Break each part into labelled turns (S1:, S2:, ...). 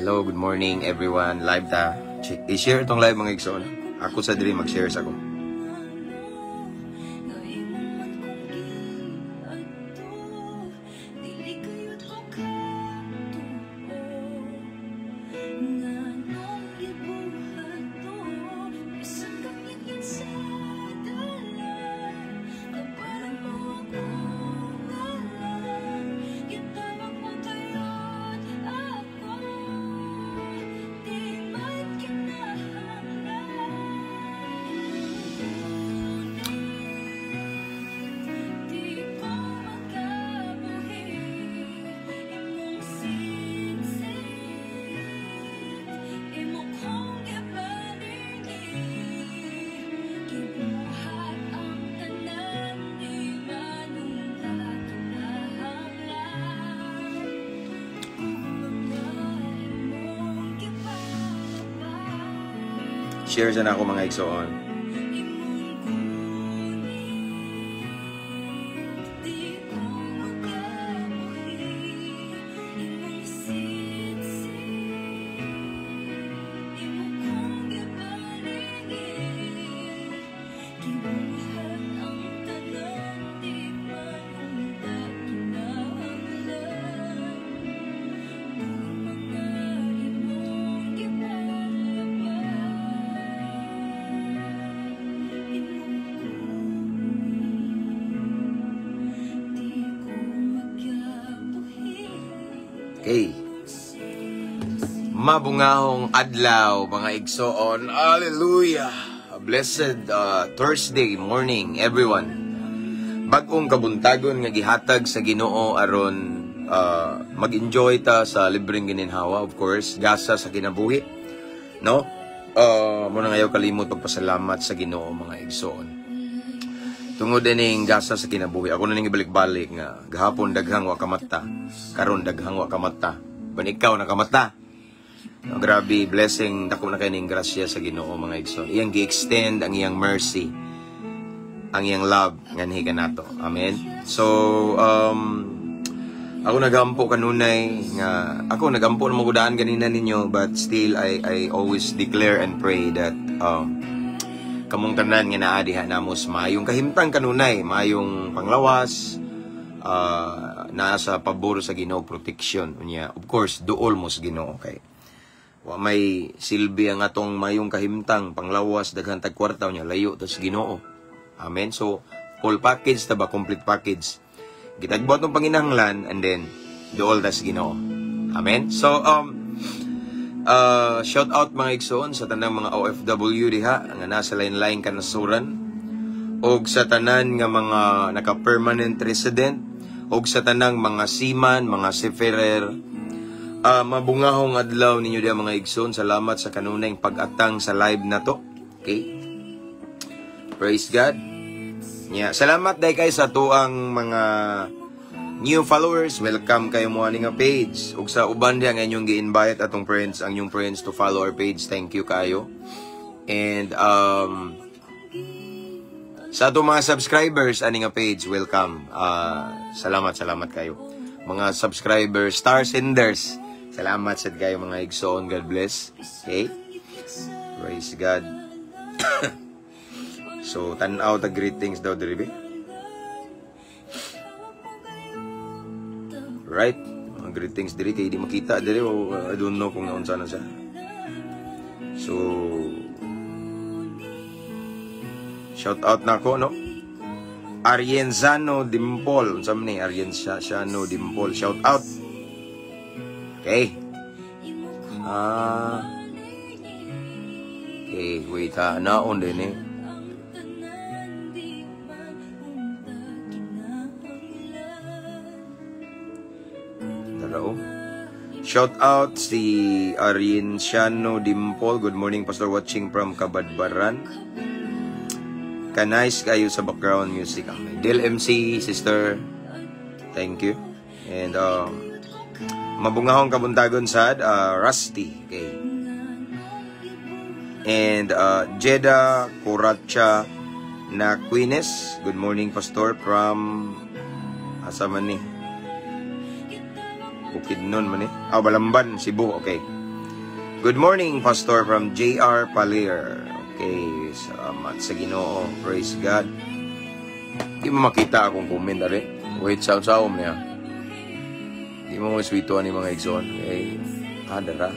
S1: Hello, good morning, everyone. Live ta. I-share itong live, mga igsoon. Ako sa diri mag-share sa ko.
S2: Nga imo man kong giadto, dili kayod ko katuo. Nganong gibuhat to, bisan kang sa dalan? Kapalan mo ako ngalan, gitawag mo gayud ako. Di man kinahanglan. Di ko makabuhi, imong sinsik, imo kong gipaningi. Gibuhat ang tanan, di man unta kinahanglan. Kung mga imong gipalabas,
S1: Share sa nako, mga igsoon.
S2: imong kunin. Di ko makabuhi, imong sinsik, imo kong gipaningi. Gibuhat ang tanan, di man unta kinahanglan. Kung mga imong gipalabas, imong kunin. Di ko makabuhi.
S1: Okay. Mabungahong adlaw, mga igsoon. Hallelujah! A blessed Thursday morning, everyone. Bag-ong kabuntagon nga gihatag sa Ginoo aron mag-enjoy ta sa libreng gininhawa, of course, gasa sa kinabuhi. No? Mao nang ayaw kalimot pagpasalamat sa Ginoo, mga igsoon. Tungod dining gasa sa kinabuhi, ako na ning ibalik-balik nga gahapon daghang wa kamata, karon daghang wa kamata. Ban ikaw nakamata. No, grabe blessing, dako na kay ning grasya sa Ginoo, mga igsoon. Iyang gi-extend ang iyang mercy, ang iyang love nganhi kanato. Amen. So ako nagampo kanunay nga ako nagampo na magudaan ganina ninyo, but still I always declare and pray that kamong tanan nga naa diha namo sa maayong kahimtang kanunay, maayong panglawas, naa sa pabor sa Ginoo, protection unya. Of course, duol mo sa Ginoo kay wa may silbi ang atong mayong kahimtang panglawas, daghan tag kwarta, unya layo ta sa Ginoo. Amen. So full package ta ba, complete package. Gitagbo atong panginahanglan and then duol ta sa Ginoo. Amen. So shout out, mga igsoon, sa tanang mga OFW diha nga nasa lain-lain kanasuran og sa tanan nga mga naka-permanent resident og sa tanang mga seaman, mga seafarer. Mabungahong adlaw ninyo diha, mga igsoon. Salamat sa kanunay pag-atang sa live na to. Okay? Praise God. Yeah, salamat dahil kay sa tuang mga new followers. Welcome kayo mo ani nga page. Ug sa uban diha nga inyong gi-invite atong friends, ang inyong friends to follow our page. Thank you kayo. And sa atong mga subscribers ani nga page, welcome. Salamat, salamat kayo. Mga subscribers, star senders. Salamat sad kayo, mga igsoon. God bless. Okay? Praise God. So, tan-aw ta, greetings daw diri be. Right? Mga greetings diri kay di makita diri o I don't know kung naunsa na siya. So, shout out na ako, no? Arienzano Dimpol. Unsa man ni Arienzano Dimpol? Shout out. Okay. Ah. Okay, wait ha. Naon din eh.
S2: Ang tanan, di man unta kinahanglan.
S1: Tara oh. Shout out si Arienzano Dimpol. Good morning, Pastor, watching from Cabadbaran. Ka-nice kayo sa background music. Okay. Del MC, sister. Thank you. And mabungahong kabuntagon sad, Rusty. Okay. And Jeda Coracha na Queenes. Good morning, Pastor, from asa man ni? Bukidnon man ni? Ah, Balamban, Cebu. Okay. Good morning, Pastor, from JR Palir. Okay, salamat sa Ginoo. Praise God. Di mo makita akong comment ari. Wait, sa saom niya. Di mo maswito ani, mga igsoon. Okay. Ah, dara.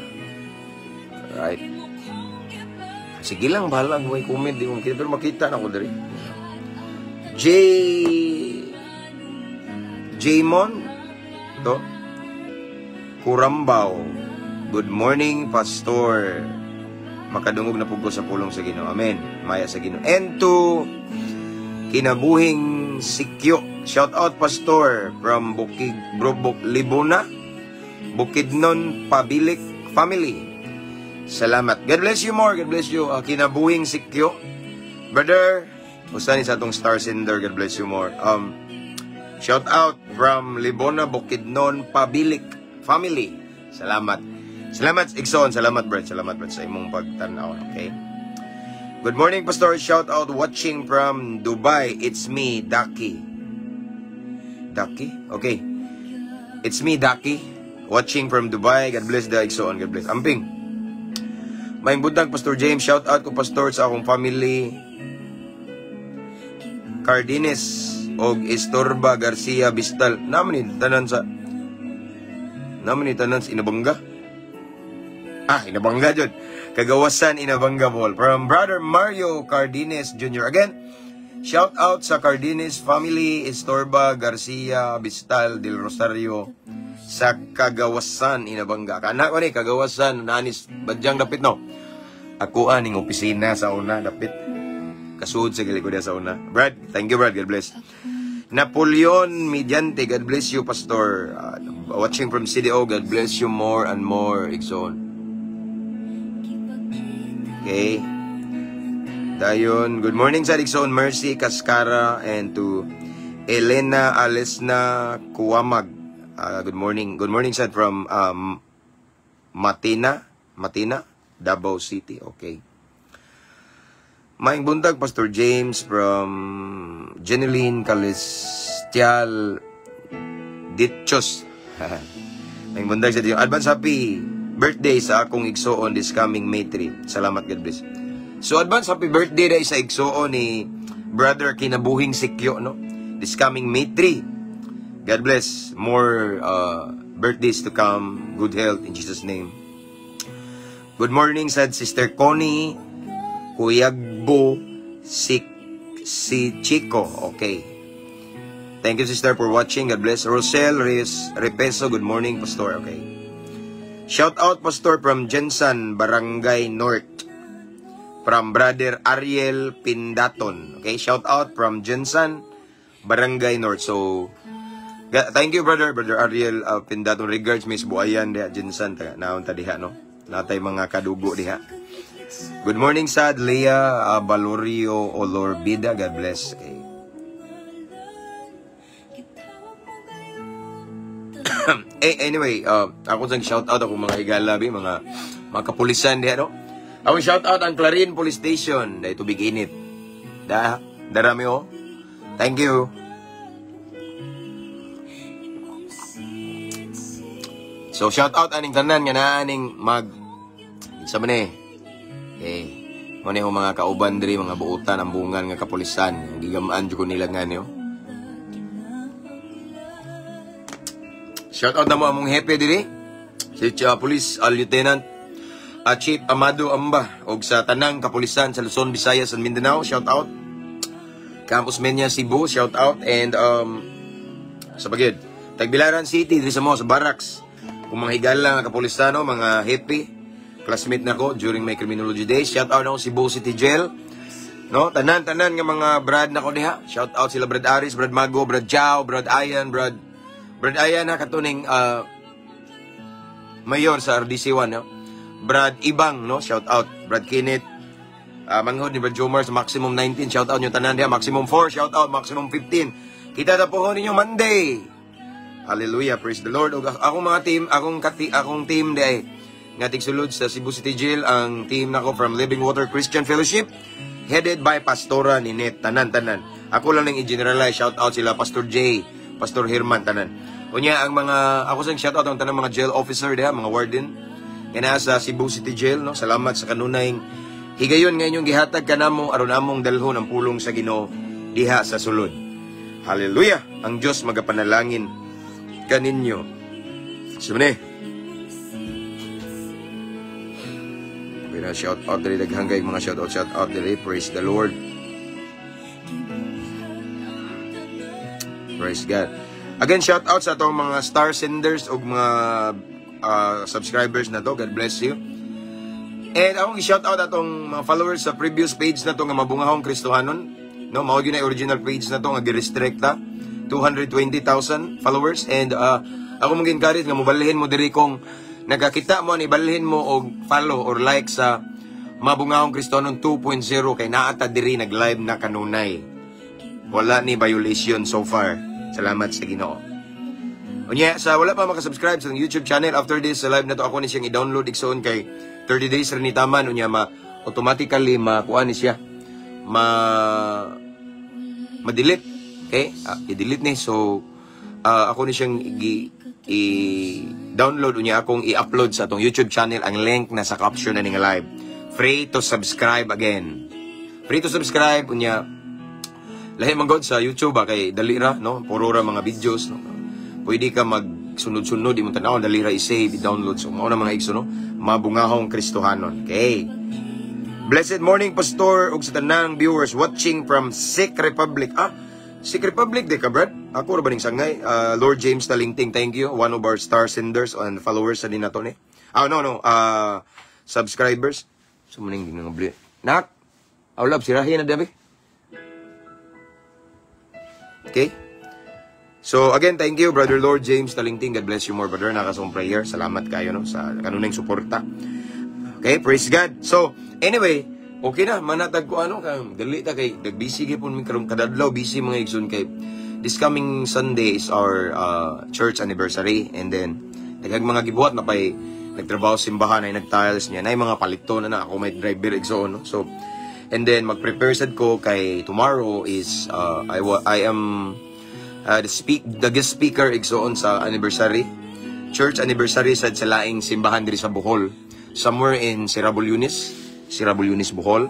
S1: Right. Sige lang, bahala. May comment, di mo makita. Pero makita na ko diri. J. Jamon? To? Kurambaw. Good morning, Pastor. Makadungog na pud ko sa pulong sa Ginoo. Amen. Maya sa Ginoo. And to Kinabuhing Sikyo. Shout out, Pastor, from Bukid Brobok Libuna. Bukidnon Pabilik family. Salamat. God bless you more. God bless you. Kinabuhing Sikyo. Brother, usa ni sa atong star sender. God bless you more. Shout out from Libona, Bukidnon, Pabilik family. Salamat. Salamat, igsoon. Salamat, Brad. Salamat, Brad, sa imong pagtanaw. Okay? Good morning, Pastor. Shout out, watching from Dubai. It's me, Daki. Daki? Okay. It's me, Daki. Watching from Dubai. God bless the igsoon. God bless. Amping. Maayong buntag, Pastor James. Shout out ko, Pastor, sa akong family. Cardines og Estorba Garcia Bistal. Naman ni tanan sa Inabanga. Ah, Inabanga jud. Kagawasan, Inabanga Ball. From Brother Mario Cardines Jr. Again, shout out sa Cardines family, Estorba Garcia Bistal del Rosario sa Kagawasan, Inabanga. Kana ko ni Kagawasan, nanis badyang dapit, no. Ako aning opisina sa una dapit. Kasuod sa gali ko sa una. Brad, thank you, Brad. God bless. Napoleon Mediante, God bless you, Pastor. Watching from CDO, God bless you more and more, igsoon. Okay. Dayon, good morning sa igsoon Mercy Cascara and to Elena Alesna Kuwamag. Good morning. Good morning sad from Matina, Matina, Davao City. Okay. Maayong buntag, Pastor James, from Jeneline Calistial Ditchos. Maayong buntag sa Diyo. Advance happy birthday sa akong igsoon this coming May 3. Salamat, God bless. So advance happy birthday dahil sa igsoon ni Brother Kinabuhing Sikyo, no? This coming May 3. God bless. More birthdays to come. Good health in Jesus' name. Good morning, sad Sister Connie Kuyagbo si Chico. Okay. Thank you, sister, for watching. God bless. Rosel Reyes Repeso. Good morning, Pastor. Okay. Shout out, Pastor, from Jensan, Barangay North. From Brother Ariel Pindaton. Okay. Shout out from Jensan, Barangay North. So, thank you, brother. Brother Ariel Pindaton. Regards, Miss Buayan, diha, Jensan. Taga, naon ta diha, no? Natay mga kadugo diha. Good morning, sad Leah Balorio Olorbida. God bless. Okay. Eh, anyway, ako sang shout out ako mga higala, mga kapulisan diha, no? Ako shout out ang Clarin Police Station dahil tubig init. Da, darami oh. Thank you. So shout out aning tanan nga naa aning mag sa man eh. Okay. Mo ni mga kauban diri, mga buutan ang bungan nga kapulisan. Gigamaan jud ko nila nga niyo. Shout out na mo among hepe diri. Si Police Lieutenant Chief Amado Amba og sa tanang kapulisan sa Luzon, Visayas and Mindanao. Shout out. Campus Menya Cebu, shout out, and sa pagid Tagbilaran City diri sa mo sa barracks. Kung mga higala nga kapulisano, mga hepe, classmate nako during my criminology days. Shout out na Cebu City Jail. No, tanan-tanan nga mga brad nako diha. Shout out sila Brad Aris, Brad Mago, Brad Chow, Brad Ayan, Brad Ayan na katuning mayor sa RDC1, no? Brad Ibang, no? Shout out Brad Kenneth. Manghod ni Brad Jomar sa maximum 19, shout out nyo tanan diha, maximum 4, shout out maximum 15. Kita ta po ninyo Monday. Hallelujah, praise the Lord. Ug akong mga team, akong team diay nga tigsulod sa Cebu City Jail, ang team nako from Living Water Christian Fellowship headed by Pastora Ninette. Tanan-tanan. Ako lang nang i-generalize, shout out sila Pastor J, Pastor Herman, tanan. Unya ang mga ako sang shout out ang tanang mga jail officer diha, mga warden. Nga naa sa Cebu City Jail, no? Salamat sa kanunay higayon nga inyong gihatag kanamo aron among dalhon ang pulong sa Ginoo diha sa sulod. Hallelujah! Ang Dios magapanalangin kaninyo. Sumne. Okay na, shout out diri, daghang kay mga shout out, shout out diri. Praise the Lord. Praise God. Again, shout out sa atong mga star senders ug mga subscribers na to. God bless you. And akong i-shout out atong mga followers sa previous page na to nga Mabungahong Kristohanon. No, mao gyud na original page na to nga gi-restrict ta. 220,000 followers, and ako mong encourage nga mobalhin mo diri. Kung nagakita mo ani, balhin mo og follow or like sa Mabungahong Kristohanon 2.0 kay naa ta diri, nag-live na kanunay. Wala ni violation so far. Salamat sa Ginoo. Unya, sa wala pa makasubscribe sa YouTube channel, after this sa live na to, ako ni siyang i-download, igsoon, kay 30 days rin ni taman. Unya ma automatically makuha ni siya, ma ma-delete. Okay? I-delete ni. So, ako ni siyang i-download, unya akong i-upload sa atong YouTube channel. Ang link na sa caption na nga live. Free to subscribe again. Free to subscribe. Unya lahi man god sa YouTube ba kay dali ra, no? Puro ra mga videos, no? Pwede ka mag sunod-sunod imong tan-aw, dali ra i-save, i-download. So mao na, mga igsoon, no? Mabungahong Kristohanon. Okay. Blessed morning, Pastor, ug sa tanang viewers watching from Czech Republic. Ah, Czech Republic di ka, Brad? Ako ra ba ning sangay? Lord James Talingting, thank you. One of our star senders and followers sa din nato ni. Ah, no. Subscribers. So muning ginangabli. Nak, aw love, sirahin na dabi. Okay? So again, thank you, Brother Lord James Talingting. God bless you more, brother. Nakasong prayer. Salamat kayo, no, sa kanunay suporta. Okay, praise God. So, anyway, okay na manatag ko ano kang dali ta kay nagbusy gyapon mi karong kadadlaw, busy, mga igsoon, kay this coming Sunday is our church anniversary, and then daghang mga gibuhat na pay nagtrabaho sa simbahan ay nagtiles niya nay mga palito na na ako may driver, igsoon, no? So and then mag-prepare sad ko kay tomorrow is I am the guest speaker, igsoon, sa anniversary, church anniversary sad sa laing simbahan diri sa Bohol, somewhere in Sirabul Yunis, Sirabul Yunis, Bohol.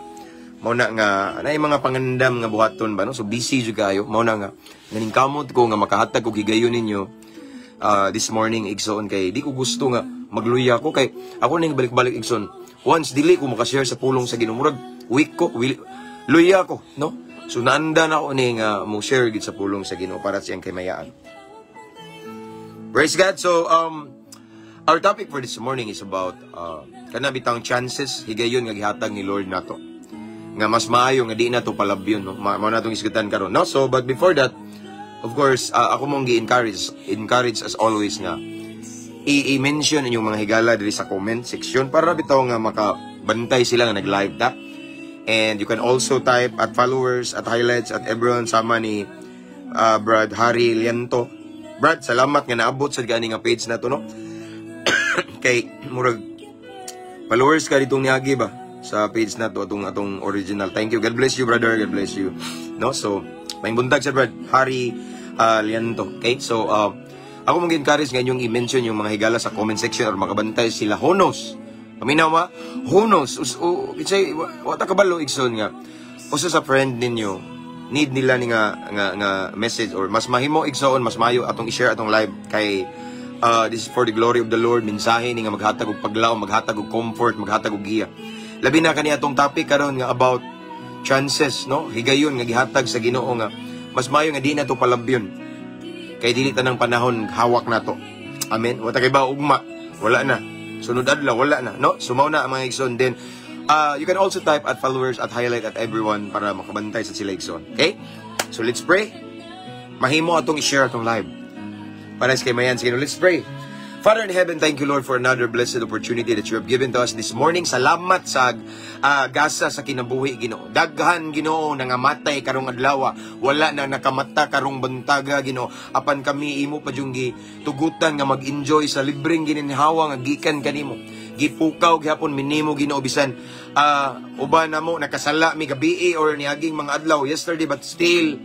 S1: Mao na nga naay mga pangandam nga buhaton ba, no? So busy jud kayo. Mao na nga naningkamot ko nga makahatag og higayon ninyo this morning, igsoon, kay di ko gusto nga magluya ko, kay ako ning balik-balik, igsoon. Once dili ko makashare sa pulong sa Ginoo, murag weak ko, luya ko, no? So naanda na ako ni nga mo share gid sa pulong sa Ginoo para sa iyang kaymayaan. Praise God. So our topic for this morning is about kana bitang chances, higayon nga gihatag ni Lord nato nga mas maayo nga di na to palabyon, no? Mao na tong isgutan karon, no? So but before that, of course, ako mong gi-encourage encourage as always nga i-mention inyong mga higala diri sa comment section para bitaw nga makabantay sila nga nag-live ta. And you can also type at followers, at highlights, at everyone, sama ni Brad Harry Lianto. Brad, salamat nga naabot sa gani nga page na to, no? Kay murag followers ka ditong niagi ba sa page na to, atong atong original. Thank you. God bless you, brother. God bless you. No? So, may buntag sa Brad Harry Lianto. Okay? So, ako mong encourage nga inyong i-mention yung mga higala sa comment section or makabantay sila. Honos. Paminaw ma? Honos. Us, o, kinsay, wa ta kabalo, igsoon, nga usa sa friend ninyo need nila ni nga message or mas mahimo, igsoon, mas mayo atong i-share atong live kay this is for the glory of the Lord. Mensahe ni nga maghatag og paglaom, maghatag og comfort, maghatag og giya, labi na kani atong topic karon nga about chances, no? Higayon nga gihatag sa Ginoo nga mas mayo nga di na to palabyon kay dili tanang panahon hawak nato. Amen. Wa ta kay ba ugma, wala na, sunod adlaw wala na, no? So mao na ang mga igsoon. Then you can also type at followers, at highlight, at everyone para makabantay sa sila, igsoon. Okay, so let's pray. Mahimo atong i-share atong live para sa kaymayan. Sige, let's pray. Father in heaven, thank you, Lord, for another blessed opportunity that you have given to us this morning. Salamat sa gasa sa kinabuhi, Ginoo. Daghan, Ginoo, nangamatay karong adlaw. Wala na nakamata karong buntaga, Ginoo. Apan kami imo pa jung tugutan nga mag-enjoy sa libreng gininhawa nga gikan kanimo. Gipukaw gihapon minimo, Ginoo, bisan uban namo nakasala mi gabii or niaging mga adlaw yesterday, but still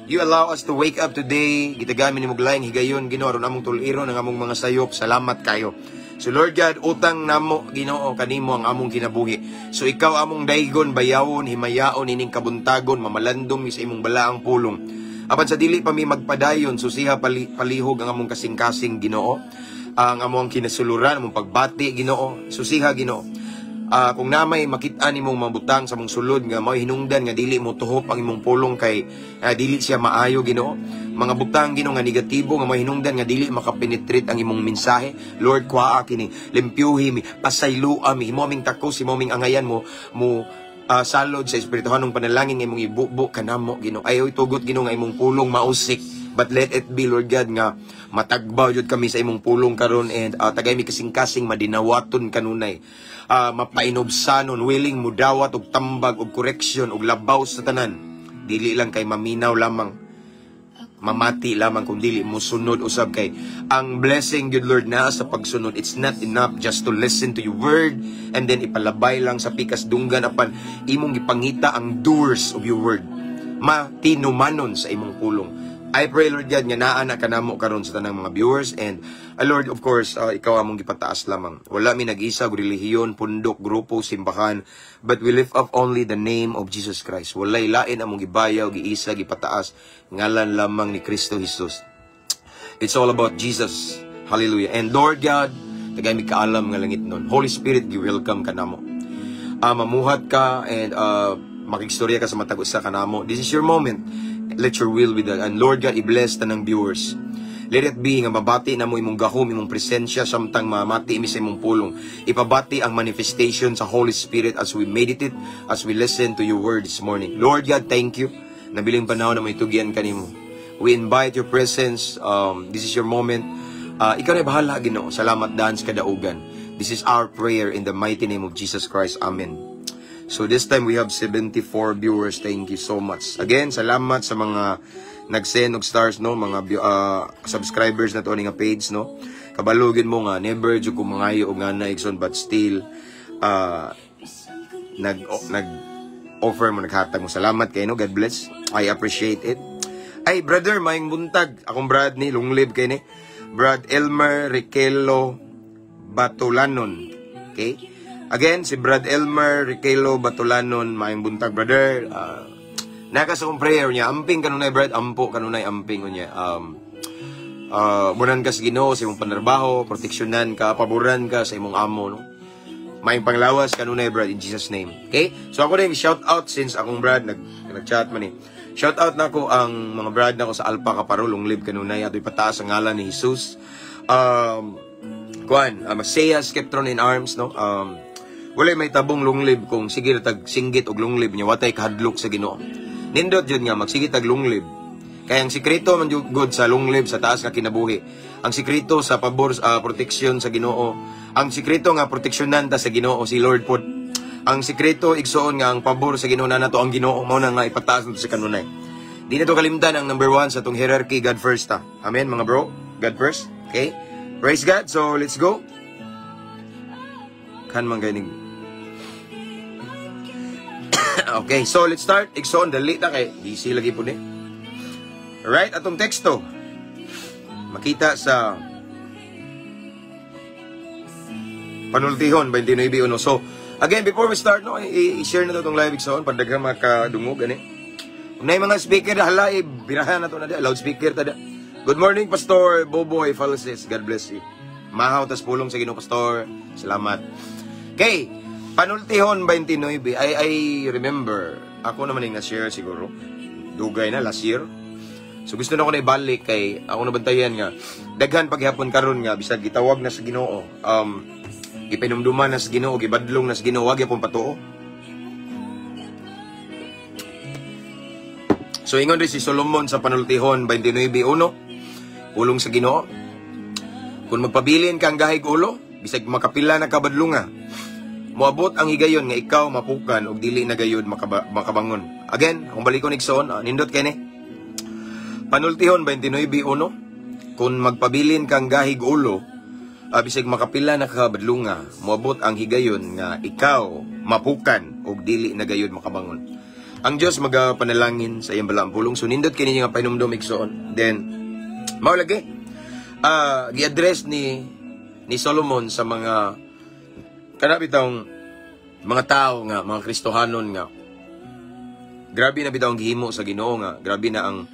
S1: you allow us to wake up today. Gitagami nimo laing higayon, Ginoo, aron among tuliron ang among mga sayop. Salamat kayo. So Lord God, utang namo, Ginoo, kanimo ang among kinabuhi. So ikaw among daygon, bayawon, himayaon ining kabuntagon, mamalandong mi sa imong balaang pulong. Apan sa dili pa mi magpadayon, susiha palihog ang among kasing-kasing, Ginoo. Ang among kinasuluran, among pagbati, Ginoo. Susiha, Ginoo. Kung namay makit-an nimong mabutang sa mong sulod nga mao'y hinungdan nga dili mo tuhop ang imong pulong kay dili siya maayo, Ginoo. Mga butang, Ginoo, nga negatibo nga mao'y hinungdan nga dili makapenetrate ang imong mensahe. Lord, kuhaa kini, limpyuhi mi, pasayloa mi, himo aming takos, himo aming angayan mo mo salod sa espirituhanong panalangin nga imong ibubo kanamo, Ginoo. Ayaw itugot, Ginoo, nga imong pulong mausik. But let it be, Lord God, nga matagbaw jud kami sa imong pulong karon and tagay mi kasing-kasing madinawaton kanunay. Mapainubsanon, willing mudawat og tambag og correction og labaw sa tanan. Dili lang kay maminaw lamang, mamati lamang, kung dili musunod usab, kay ang blessing gyud, Lord, naa sa pagsunod. It's not enough just to listen to your word and then ipalabay lang sa pikas dunggan, apan imong gipangita ang doers of your word, matinumanon sa imong pulong. I pray, Lord God, nga naa na kanamo karon sa tanang mga viewers and Lord, of course, ikaw among gipataas lamang. Wala mi nag-isa og relihiyon, pundok, grupo, simbahan, but we lift up only the name of Jesus Christ. Walay lain among gibayaw, giisa, gipataas, ngalan lamang ni Kristo Jesus. It's all about Jesus. Hallelujah. And Lord God, tagay mi kaalam nga langit nun. Holy Spirit, gi-welcome ka namo. Mamuhat ka and makigstorya ka sa matag usa kanamo. This is your moment. Let your will be done. And Lord God, i-bless tanang viewers. Let it be nga mabati na mo imong gahom, imong presensya samtang mamati mi sa imong pulong. Ipabati ang manifestation sa Holy Spirit as we meditate, as we listen to your word this morning. Lord God, thank you. Nabiling panahon na may tugyan kanimo. We invite your presence. This is your moment. Ikaw na bahala, Ginoo. Salamat daan sa kadaugan. This is our prayer in the mighty name of Jesus Christ. Amen. So this time we have 74 viewers. Thank you so much. Again, salamat sa mga nag-send og stars, no, mga subscribers na to nga page, no. Kabalo gyud mo nga never jud ko mangayo og ngana, igsoon, but still nag offer mo, naghatag mo. Salamat kay, no. God bless. I appreciate it. Ay, brother, maayong buntag. Akong brad ni long live kay ni. Brad Elmer Riquelo Batulanon. Okay? Again, si Brad Elmer Riquelo Batulanon, maayong buntag, brother. Naka sa akong prayer niya, amping kanunay, Brad, ampo kanunay, amping niya. Munan ka sa Ginoo sa imong panarbaho, proteksyonan ka, paboran ka sa imong amo, no? Maayong panglawas kanunay, Brad, in Jesus' name. Okay? So ako rin shout out since akong brad nag-chat man eh. Shout out nako ang mga brad nako sa Alpha Kaparo, long live kanunay, ato ipataas ang ngalan ni Jesus. Kuan, Masaya Skeptron in Arms, no? Walay may tabong long live kung sige tag singgit og long live niya watay kahadlok sa Ginoo. Nindot jud nga magsige tag long live. Kaya ang sikreto man jud god sa long live, sa taas nga kinabuhi. Ang sikreto sa pabor, proteksyon sa Ginoo. Ang sikreto nga proteksyonan ta sa Ginoo, si Lord pod. Ang sikreto, igsoon, nga ang pabor sa Ginoo na nato ang Ginoo, mao na nga ipataas nato sa kanunay. Di na to kalimtan ang number one sa tong hierarchy, God first ta. Amen, mga bro. God first. Okay? Praise God. So let's go. Kan man gaining. Okay, so let's start. Igsoon, dali ta kay busy lagi po ni. Alright, atong teksto. Makita sa Panultihon 29:1. So, again, before we start, no, i-share na to itong live, igsoon, para daghang makadungog, ani. Kung na mga speaker, hala, birahan na to na di, loudspeaker ta da. Good morning, Pastor Boboy Falses. God bless you. Mahaw tas pulong sa Ginoo, Pastor. Salamat. Okay, Panultihon 29. I remember, ako naman yung na-share siguro. Dugay na, last year. So gusto na ko na ibalik kay ako nabantayan nga daghan paghapon karon nga bisag gitawag na sa Ginoo. Gipinumduman na sa Ginoo, gibadlong na sa Ginoo, wag gyapon patuo. So ingon rin si Solomon sa Panultihon 29:1, pulong sa Ginoo. Kung magpabilin ka ang gahig ulo, bisag makapila na kabadlunga, moabot ang higayon nga ikaw mapukan og dili na gayud makabangon. Again, akong balikon, igsoon, nindot kay ni. Panultihon 29:1, kung magpabilin kang gahig ulo, bisag makapila na kabadlunga, moabot ang higayon nga ikaw mapukan og dili na gayud makabangon. Ang Dios magapanalangin sa iyang balaang pulong. So nindot kini nga pahinumdom, igsoon. Then mao lagi gi-address ni ni Solomon sa mga kana bitawng mga tao nga mga Kristohanon nga grabe na bitaw ang gihimo sa Ginoo, nga grabe na ang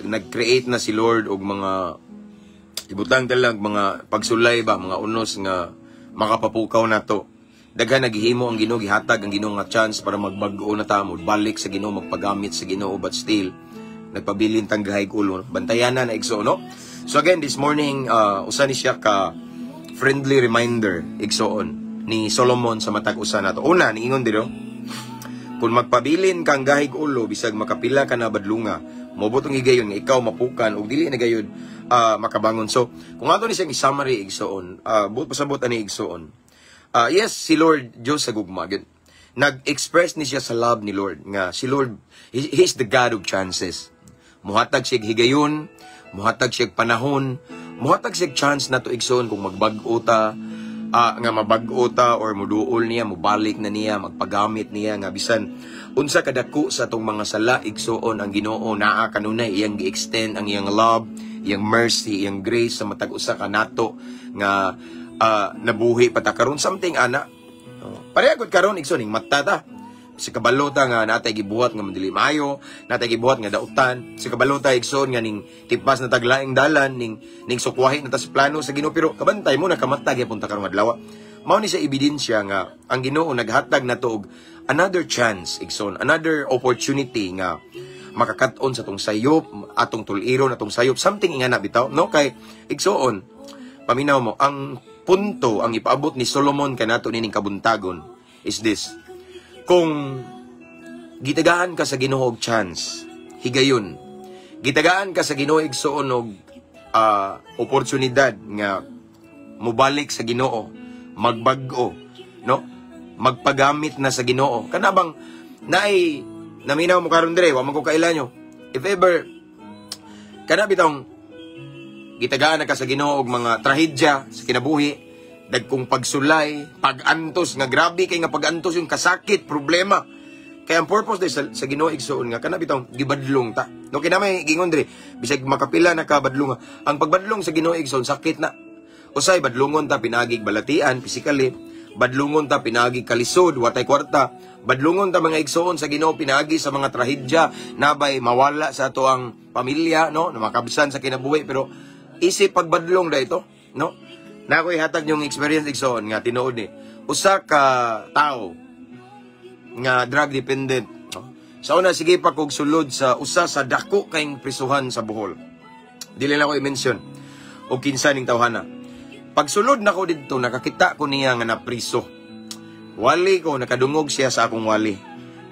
S1: nag-create na si Lord og mga ibutang talag mga pagsulay ba, mga unos nga makapapukaw nato. Daghan naghihimo ang Ginoo, gihatag ang Ginoo nga chance para magbag-o na ta, balik sa Ginoo, magpagamit sa Ginoo, but still nagpabilin tang gahig ulo. Bantayanan na, igsoon, no? So again, this morning, usa ni siya ka friendly reminder, igsoon, ni Solomon sa matag usa nato. Una, niingon dito, kung magpabilin kang gahig ulo bisag makapila ka na badlunga, mobot ang higayon nga ikaw mapukan ug dili na gayud makabangon. So, kung ato ni siyang i-summary, igsoon, buot pasabot ani, igsoon. Yes, si Lord Dios sa gugma gyud. Nag-express ni siya sa love ni Lord nga si Lord, He is the God of chances. Muhatag siya higayon, muhatag siya panahon, muhatag siya chance nato, igsoon, kung magbag-o ta, nga mabag-o ta or muduol niya, mubalik na niya, magpagamit niya nga bisan unsa kadako sa atong mga sala, igsoon, ang Ginoo naa kanunay iyang gi-extend ang iyang love, iyang mercy, iyang grace sa matag usa ka nato nga nabuhi pa ta karon, something ana. Oh, pareha gud karon, igsoon, ning mata ta. Sa kabalo ta nga natay gibuhat nga dili maayo, natay gibuhat nga dautan, sa kabalo ta, igsoon, nga ning tipas na taglaing dalan, ning sukwahi na ta sa plano sa Ginoo, pero kabantay mo nakamata gyapon ta karong adlaw. Mao ni sa ebidensya nga ang Ginoo naghatag nato og another chance, igsoon, another opportunity nga makakat-on sa atong sayop, atong tuliron, atong sayop, something ingana bitaw, no? Kay igsoon, paminaw mo, ang punto ang ipaabot ni Solomon kanato nining kabuntagon is this: kung gitagaan ka sa Ginoo og chance, higayon, gitagaan ka sa Ginoo, igsoon, og oportunidad nga mobalik sa Ginoo, magbag-o, no? Magpagamit na sa Ginoo. Kana bang naay naminaw mo karon dire, wa man ko kaila nyo. If ever kana bitong gitagaan na ka sa Ginoo og mga trahedya sa kinabuhi, dagkong pagsulay, pag-antos nga grabe kay nga pag-antos, yung kasakit, problema. Kaya ang purpose day sa Ginoo, igsoon, nga kana bitong gibadlong ta. No kinamay gingon dire, bisag makapila na ka badlong. Ang pagbadlong sa Ginoo, igsoon, sakit na. Usay badlongon ta pinagig balatian physically, badlongon ta pinagi kalisod, watay kwarta, badlongon ta, mga igsoon, sa Ginoo pinagi sa mga trahedya, nabay mawala sa ato ang pamilya, no, na makabsan sa kinabuhi, pero isip pagbadlong da ito, no? Na ako'y hatag yung experience, igsoon, nga tinuod ni usa ka tao nga drug dependent, no? Sa una, sige pa kog sulod sa usa sa dako kayong prisuhan sa Bohol. Dili na ko i-mention og kinsa ning tawhana. Pagsulod nako didto, nakakita ko niya nga napriso. Wali ko, nakadungog siya sa akong wali.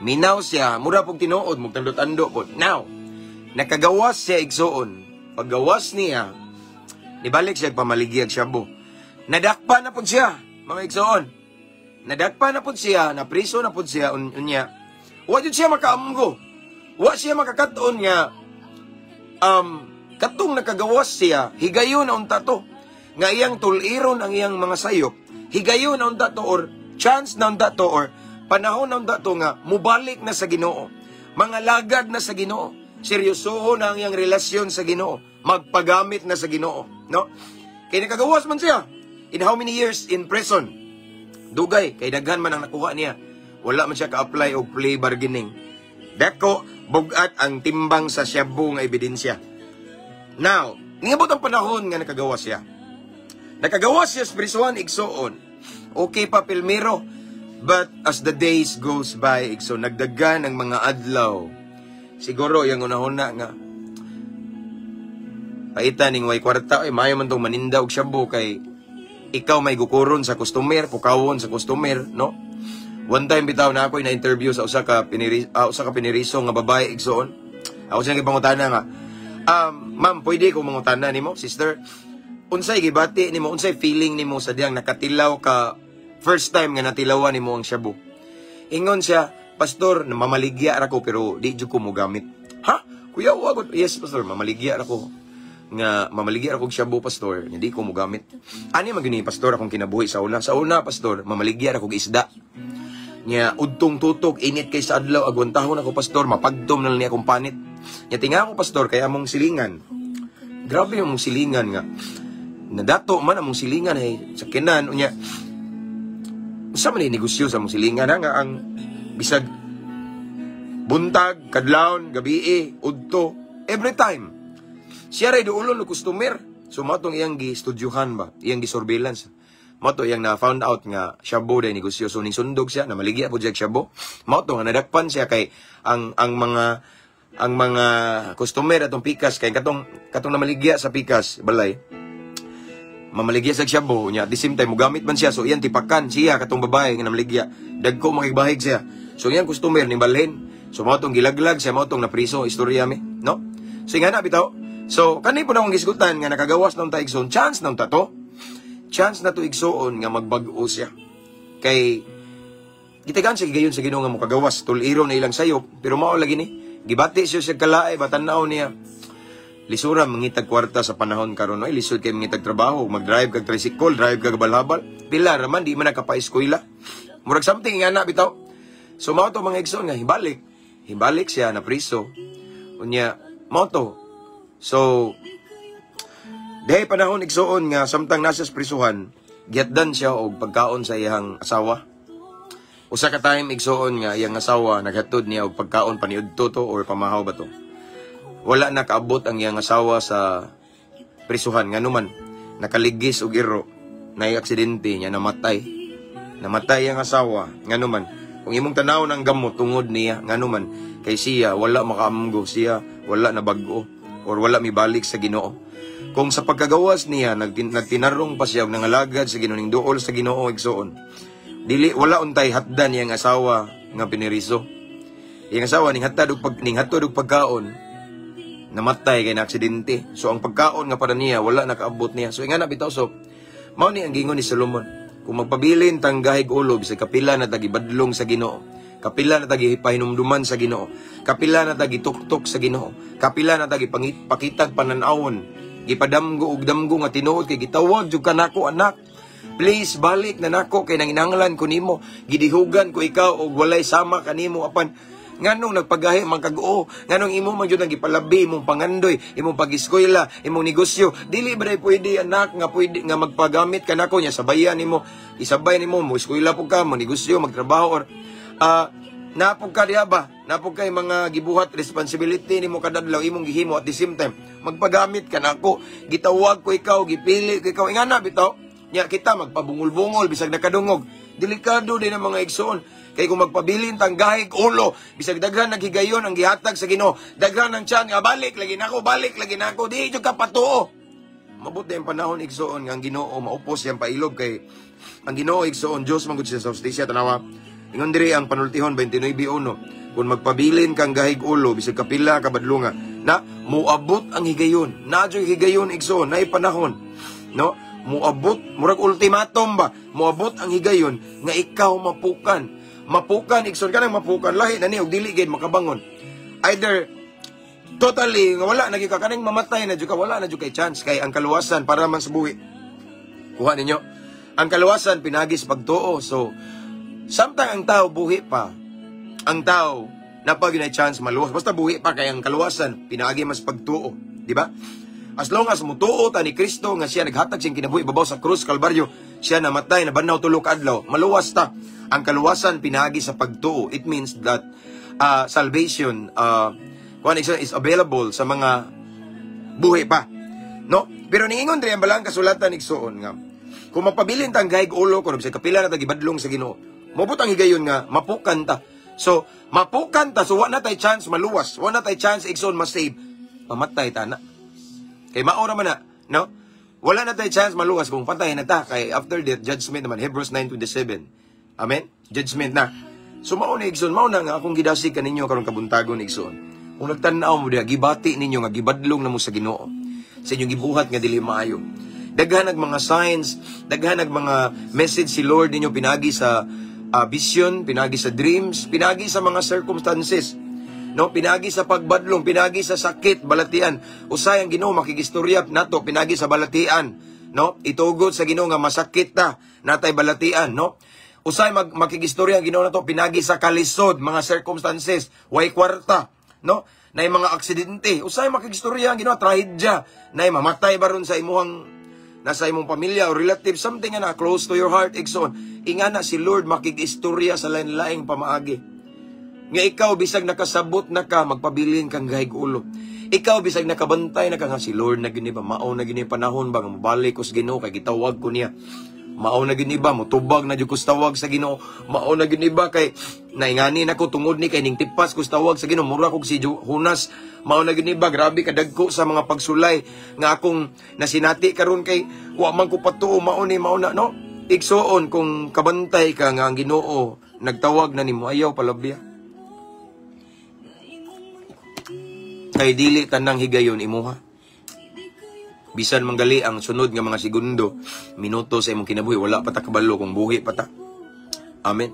S1: Minaw siya, mura pog tinuod, mugtando-tando po. Now, nakagawas siya, igsoon. Paggawas niya, nibalik siya pamaligya og shabu. Nadakpa na pud siya, mga igsoon. Nadakpa na pud siya, napriso na pud siya, unya. Wa jud siya makaamgo. Wa siya makakat-on nga katong nakagawas siya, higayon na unta to. Nga iyang tuliron ang iyang mga sayop, higayon na unta to or chance na unta to or panahon na unta to nga mubalik na sa Ginoo. Mga lagad na sa Ginoo. Seryosoho na ang iyang relasyon sa Ginoo. Magpagamit na sa Ginoo, no? Kay nakagawas man siya. In how many years in prison? Dugay, kay daghan man ang nakuha niya. Wala man siya ka-apply og plea bargaining. Dako, bugat ang timbang sa shabu nga ebidensya. Now, niabot ang panahon nga nakagawas siya. Nakagawas siya sa prisuhan, igsoon. Okay pa pilmiro. But as the days goes by, igsoon, nagdagan ang mga adlaw. Siguro, yung unahuna nga, paita ning way kwarta, ay maayo man tong maninda og shabu kay ikaw may gukuron sa customer, pukawon sa customer, no? One time bitaw na ako na interview sa usa ka piniriso nga babae, igsoon. Ako siyang gipangutana nga, "Ma'am, pwede ko mangutana nimo, sister? Unsay gibati nimo, unsay feeling nimo sa diyang nakatilaw ka, first time nga natilawan nimo ang shabu?" Ingon siya, "Pastor, mamaligya ra ko pero di jud ko mogamit." "Ha? Kuya, wa gud." "Yes, pastor, mamaligya ra ko nga mamaligya ra kog shabu, pastor, hindi ko mogamit. Ani man gyud ni, pastor, akong kinabuhi sa una. Sa una, pastor, mamaligya ra kog isda. Nya udtong tutok, init kay sa adlaw, agwantahon ako, pastor, mapagdom na lang niya akong panit. Nya tinga ako, pastor, kay among silingan. Grabe yung among silingan nga. Nadato man among silingan ay sakyanan. Unya usa man ni negosyo sa among silingan ha, nga ang bisag buntag, kadlawon, gabii, udto, every time siya ray duolon og customer. So mao tong iyang gi-studyuhan ba, iyang gi-surveillance. Mao to iyang na found out nga shabu day negosyo. So ning sundog siya, namaligya po siya shabu. Mao to nga nadakpan siya kay ang mga customer atong pikas, kay katong namaligya sa pikas balay, mamaligya sa shabu niya, at the same time mugamit man siya. So iyang tipakan siya, katong babae nga namaligya, dagko makibahig siya. So iyang customer ning balhin. So mao tong gilaglag siya, mao tong napriso. Istorya mi, no? So nga na bitaw. So kani po na akong gisgutan nga nakagawas na unta, igsoon. Chance na unta to, chance na to, igsoon, nga magbag-o siya, kay gitagaan siya gigayon sa Ginoo nga mokagawas. Tuliro na ilang sayop, pero mao lagi ni gibati siya sa kalae ba. Tan-aw niya, lisura mangitag kwarta sa panahon karon, ay lisod kay mangitag trabaho. Mag-drive kag tricycle, drive kag balhabal, pila raman, di man nakapa-eskwela, murag something nga na bitaw. So mao to, mga igsoon, nga hibalik hibalik siya na priso. Unya mao to. So dihay panahon, igsoon, nga samtang nasa sa prisuhan, gihatdan siya og pagkaon sa iyang asawa. Usa ka time, igsoon, nga iyang asawa naghatod niya og pagkaon paniudto to or pamahaw ba to. Wala na kaabot ang iyang asawa sa prisuhan, nganuman nakaligis og iro, nay aksidente niya, namatay. Namatay ang asawa. Nganuman, kung imong tanaw ng gamot tungod niya, nganuman kay siya wala makaamgo, siya wala na bag-o or wala mibalik sa Ginoo. Kung sa pagkagawas niya nagtinarong pa siya og nangalagad sa Ginoo, ning duol sa Ginoo, igsoon, dili wala untay hatdan iyang asawa nga piniriso. Iyang asawa ning hatod og pagkaon, namatay kay na aksidente. So ang pagkaon nga para niya, wala nakaabot niya. So ingana bitaw. So mao ni ang gingon ni Solomon. Kung magpabilin tang gahig ulo, bisag kapila na tag ibadlong sa Ginoo, kapila na tag ipahinumduman sa Ginoo, kapila na tag ituktok sa Ginoo, kapila na tag ipakitag pananawon, gipadamgo og damgo nga tinuod kay gitawag jud ka nako, anak. Please balik na nako kay nanginahanglan ko nimo. Gidihugan ko ikaw og walay sama kanimo, apan nganong nagpagahi man kag-o? Nganong imo man jud ang gipalabi imong pangandoy, imong pag-eskwela, imong negosyo? Dili ba day pwede, anak, nga pwede nga magpagamit ka nako nya sabayan nimo, isabay nimo mo eskwela pud ka, mo negosyo, magtrabaho, or napog ka diha ba? Napog kay mga gibuhat, responsibility nimo kada adlaw imong gihimo, at the same time magpagamit ka nako. Gitawag ko ikaw, gipili ko ikaw. Ingana bitaw. Nya kita magpabungol-bungol bisag nakadungog. Delikado din ang mga igsoon. Kay kung magpabilin tang gahig ulo, bisag daghan naghigayon ang gihatag sa Ginoo, daghan ang tiyan nga balik lagi nako, balik lagi nako, di jud ka patuo. Mabot ang panahon, igsoon, nga ang Ginoo maupos siyang pailob, kay ang Ginoo, igsoon, Dios man gud siya sa hustisya. Tanawa. Ingon diri ang Panultihon 29:1, kung magpabilin kang gahig ulo bisag kapila ka badlunga na muabot ang higayon. Na higayon, igsoon, na panahon, no? Muabot, murag ultimatum ba, muabot ang higayon nga ikaw mapukan. Mapukan, igsoon. Kanang mapukan, lahi na ni og dili gid makabangon. Either totally nga wala na gyud ka, kaning mamatay na jud ka, wala na jud kay chance, kay ang kaluwasan para man sa buhi. Kuha ninyo, ang kaluwasan pinagi sa pagtuo. So samtang ang tao buhi pa, ang tao napag na chance maluwas basta buhi pa, kay ang kaluwasan pinaagi mas pagtuo, di ba? As long as mutuo ta ni Kristo nga siya naghatag siyang kinabuhi babaw sa krus Kalbaryo, siya namatay, nabanhaw 3 ka adlaw, maluwas ta. Ang kaluwasan pinaagi sa pagtuo. It means that salvation kuan is available sa mga buhi pa, no? Pero niingon diri ang balang kasulatan, igsuon, nga kung mapabilin tang gahig ulo, kung sa kapila na tagibadlong sa Ginoo, mobot ang higayon nga mapukan ta. So mapukan ta, so wa na tay chance maluwas, wa na tay chance, igsoon, ma-save. Pamatay ta na. Kay mao ra man na, no? Wala na tay chance maluwas kung patay na ta, kay after death, judgment naman, Hebrews 9:27. Amen? Judgment na. So mao na, igsoon, mao na nga akong gidasig kaninyo karong kabuntagon, igsoon. Kung nagtan-aw mo diha, gibati ninyo nga gibadlong na mo sa Ginoo sa inyong gibuhat nga dili maayo. Daghan nag mga signs, daghan nag mga message si Lord ninyo pinagi sa vision, pinagi sa dreams, pinagi sa mga circumstances. No, pinagi sa pagbadlong, pinagi sa sakit, balatian. Usay ang Ginoo makigistorya nato pinagi sa balatian, no? Itugot sa Ginoo nga masakit ta, natay balatian, no? Usay makigistorya ang Ginoo nato pinagi sa kalisod, mga circumstances, way kwarta, no? Nay mga aksidente, usay makigistorya ang Ginoo, trahedya, nay mamatay baron sa imuhang Nasa imong pamilya o relative, something nga na close to your heart, igsoon. Ingana si Lord makig-istorya sa lain-laing pamaagi. Nga ikaw, bisag nakasabot na ka, magpabilin kang gahig ulo. Ikaw, bisag nakabantay na ka nga si Lord na gini ba, mao na gini panahon ba nga mobalik ko sa Ginoo kay gitawag ko niya. Mao na gini ba, motubag na jud ko sa tawag sa Ginoo. Mao na gini ba kay naingani na ko tungod ni kay ning tipas ko sa tawag sa Ginoo, mura kog si Jonas. Mao na gini ba, grabe kadagko sa mga pagsulay nga akong nasinati karon kay wa man ko patuo, mao ni, mao na, no? Igsoon, kung kabantay ka nga ang Ginoo nagtawag na nimo, ayaw palabya. Kay dili tanang higayon imuha. Bisan manggali ang sunod nga mga segundo, minuto sa imong kinabuhi, wala pa ta kabalo kung buhi pa ta. Amen.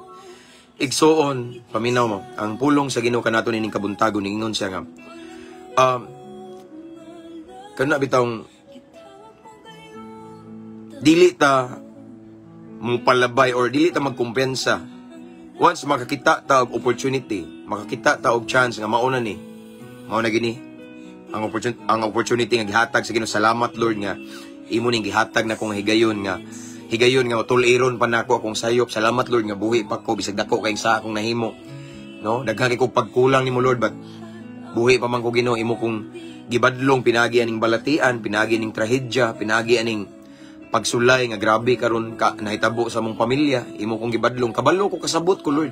S1: Igsoon, paminaw mo, ang pulong sa Ginoo kanato nining kabuntagon, niingon siya nga, kana bitawng dili ta mo palabay or dili ta magkumpiyansa. Once makakita ta og opportunity, makakita ta og chance nga mauna ni, mao na gini ang opportunity nga gihatag sa Ginoo. Salamat, Lord, nga imo ning gihatag na kong higayon nga tul-iron pa nako akong sayop. Salamat, Lord, nga buhi pa ko bisag dako kay sa akong nahimo, no? Daghan kay kog pagkulang nimo, Lord, but buhi pa man ko. Ginoo, imo kong gibadlong pinagi aning balatian, pinagi aning trahedya, pinagi aning pagsulay nga grabe karon ka nahitabo sa among pamilya. Imo kong gibadlong, kabalo ko, kasabot ko, Lord,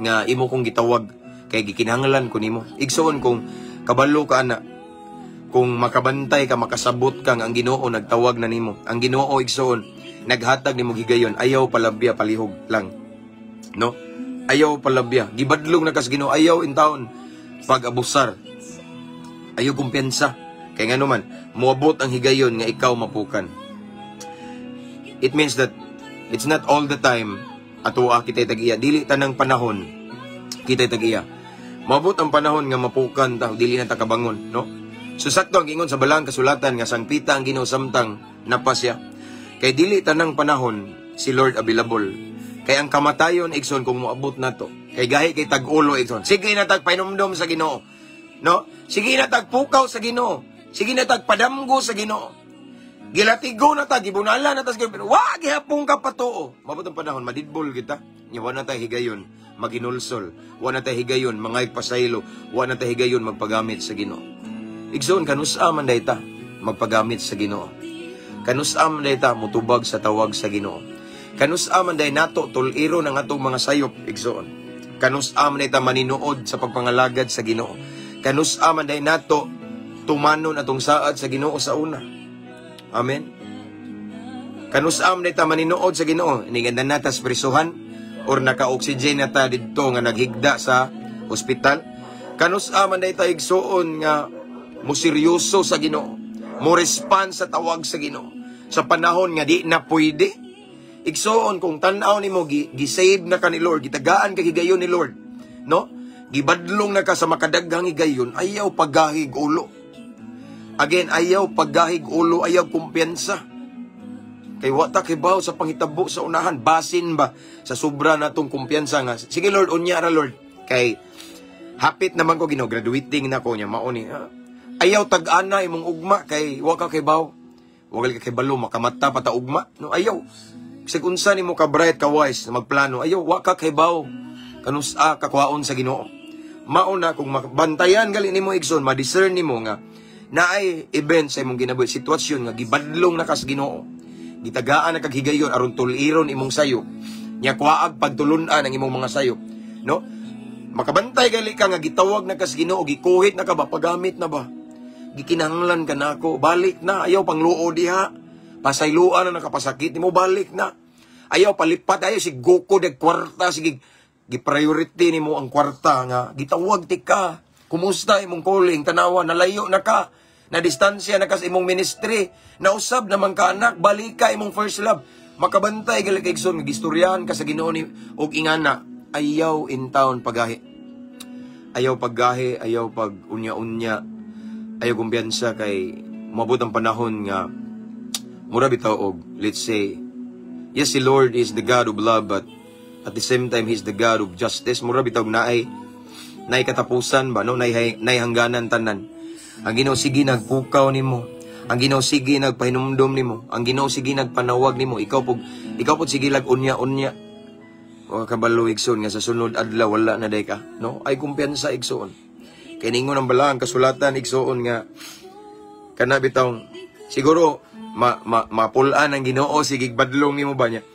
S1: nga imo kong gitawag kay gikinahanglan ko nimo. Igsoon, kung kabalo ka ana, kung makabantay ka, makasabot ka nga ang Ginoo nagtawag na nimo, ang Ginoo, igsoon, naghatag nimo higayon, ayaw palabya, palihog lang, no? Ayaw palabya. Gibadlong na kas Ginoo, ayaw intawon pag-abusar, ayaw kumpiyansa, kay ngano man moabot ang higayon nga ikaw mapukan. It means that it's not all the time atoa kitay tag-iya. Dili tanang panahon kitay tag-iya. Moabot ang panahon nga mapukan ta, dili na ta kabangon, no? So sakto ang ingon sa balang kasulatan nga sangpita ang Ginoo samtang napa siya. Kay dili tanang panahon si Lord available. Kay ang kamatayon, igsoon, kung moabot nato. Kay gahi kay tag-ulo, igsoon. Sige na tag pahinumdom sa Ginoo. No? Sige na tag pukaw sa Ginoo. Sige na tag padamgo sa Ginoo. Gilatigo na ta, gibunala na ta sa Ginoo. Pero wa gihapon ka patuo. Mabot ang panahon, madidbol kita. Nya wa na tay higayon maginulsol. Wa na tay higayon mangayog pasaylo. Wa na tay higayon magpagamit sa Ginoo. Igsoon, kanusa man day ta magpagamit sa Ginoo? Kanusa man day ta mutubag sa tawag sa Ginoo? Kanusa man day nato tul-iro ng atong mga sayop, igsoon? Kanusa man day ta maninuod sa pagpangalagad sa Ginoo? Kanusa man day nato tumanon atong saad sa Ginoo sa una? Amen. Kanusa man day ta maninuod sa Ginoo? Iniganda na tas prisuhan or naka-oxygen na ta didto nga naghigda sa ospital. Kanusa man day ta, igsoon, nga mo seryoso sa Ginoo, mo respond sa tawag sa Ginoo sa panahon nga di na pwede? Igsoon, kung tan-aw nimo, gi-save na ka ni Lord, gitagaan ka higayon ni Lord, no? Gibadlong na ka sa makadaghang higayon, ayaw paggahig ulo. Again, ayaw paggahig ulo, ayaw kumpiyansa. Kay wa ta kibaw sa panghitabo sa unahan, basin ba sa sobra natong kumpiyansa nga, "Sige Lord, unya ra Lord." Kay hapit naman ko, Ginoo, graduating na ko niya, mao ni. Ah, ayaw tag-ana imong ugma kay wa ka kibaw. Wa ka kibalo makamata pa ta ugma. No, ayaw. Bisag unsa nimo ka bright, ka wise na magplano, ayaw, wa ka kibaw kanusa kakuhaon sa Ginoo. Mao na kung mabantayan gali nimo, igsoon, ma-discern nimo nga naay event sa imong kinabuhi, sitwasyon nga gibadlong na kas Ginoo. Gitagaan na kag higayon aron tul-iron imong sayo. Nya kuhaag pagtulun-an ang imong mga sayo. No? Makabantay gali ka nga gitawag na kas Ginoo, gikuhit na ka ba, pagamit na ba? Gikinahanglan ka nako, balik na, ayaw pangluo diha. Pasayloan na nakapasakit nimo, balik na. Ayaw palipat, ayaw si Goku dag kwarta, sige gi-priority nimo ang kwarta nga gitawag ti ka. Kumusta imong calling? Tanawa, nalayo na ka. Na distansya na ka sa imong ministry. Nausab naman ka, anak, balik ka imong first love. Makabantay gali kay, igsoon, nga gistoryahan ka sa Ginoo ni og ingana, ayaw in town pagahi. Ayaw paggahi, ayaw pag unya-unya, ayaw kumpiyansa kay moabot ang panahon nga mura bitaw og, let's say, yes, si Lord is the God of love, but at the same time He's the God of justice. Mura bitaw naay naay katapusan ba, no? Naay hangganan tanan. Ang Ginoo sige nagpukaw nimo. Ang Ginoo sige nagpahinumdom nimo. Ang Ginoo sige nagpanawag nimo. Ikaw pud sige lag unya-unya. Wa kabalo, igsoon, nga sa sunod adlaw wala na day ka, no? Ay kumpiyansa, igsoon. Kay ningon ang balaang kasulatan, igsoon, nga kana bitawng siguro ma, ma mapulaan ang Ginoo sige badlong nimo ba niya.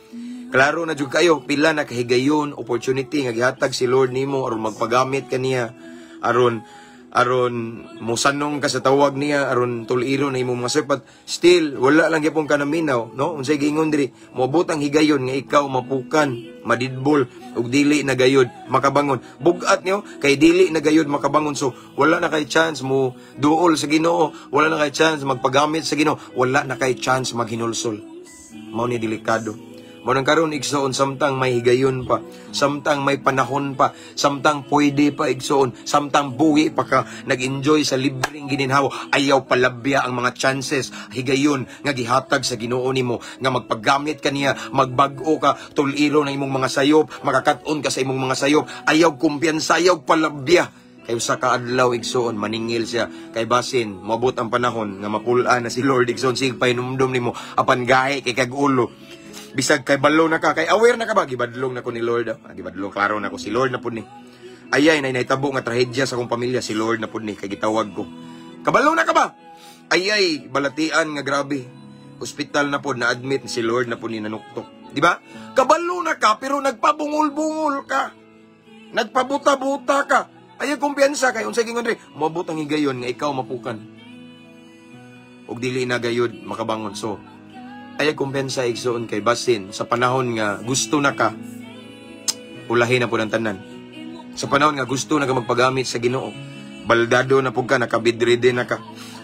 S1: Klaro na jud kayo pila na kahigayon, opportunity nga gihatag si Lord nimo aron magpagamit kaniya, aron mosanong ka sa tawag niya, aron tuliro na imong mga sayop. Still wala lang gyapon ka naminaw, no? Unsay giingon diri? Moabot ang higayon nga ikaw mapukan, madidbol ug dili na gayud makabangon. Bugat niyo kay dili na gayud makabangon. So wala na kay chance mo duol sa Ginoo, wala na kay chance magpagamit sa Ginoo, wala na kay chance maghinulsol. Mao ni delikado. Mao nang karon, igsoon, samtang may higayon pa, samtang may panahon pa, samtang pwede pa, igsoon, samtang buhi pa ka, nag-enjoy sa libreng gininhawa, ayaw palabya ang mga chances, higayon nga gihatag sa Ginoo nimo nga magpaggamit kaniya, magbag-o ka, tuliro na imong mga sayop, makakat-on ka sa imong mga sayop. Ayaw kumpiyansa, ayaw palabya. Kay usa ka adlaw, igsoon, maningil siya kay basin moabot ang panahon nga mapul-an na si Lord, igsoon. Sige pahinumdom nimo apan gahi kay kag ulo. Bisag kay balo na ka, kay aware na ka ba, gibadlong na ko ni Lord. Ah, gibadlong, klaro na ko, si Lord na pud ni. Ayay, nay nahitabo nga trahedya sa akong pamilya, si Lord na pud ni, kay gitawag ko. Kabalo na ka ba? Ayay, balatian nga grabe. Hospital na pod, na-admit, si Lord na pud ni nanuktok. Di ba? Kabalo na ka, pero nagpabungol-bungol ka. Nagpabuta-buta ka. Ayaw kumpiyansa kay unsay gingon diri, moabot ang higayon nga ikaw mapukan ug dili na gayud makabangon. So, ayaw kumpiyansa, igsoon, kay basin sa panahon nga gusto na ka, ulahin na po ng tanan. Sa panahon nga gusto na ka magpagamit sa Ginoo, baldado na pud ka, naka-bedridden na ka.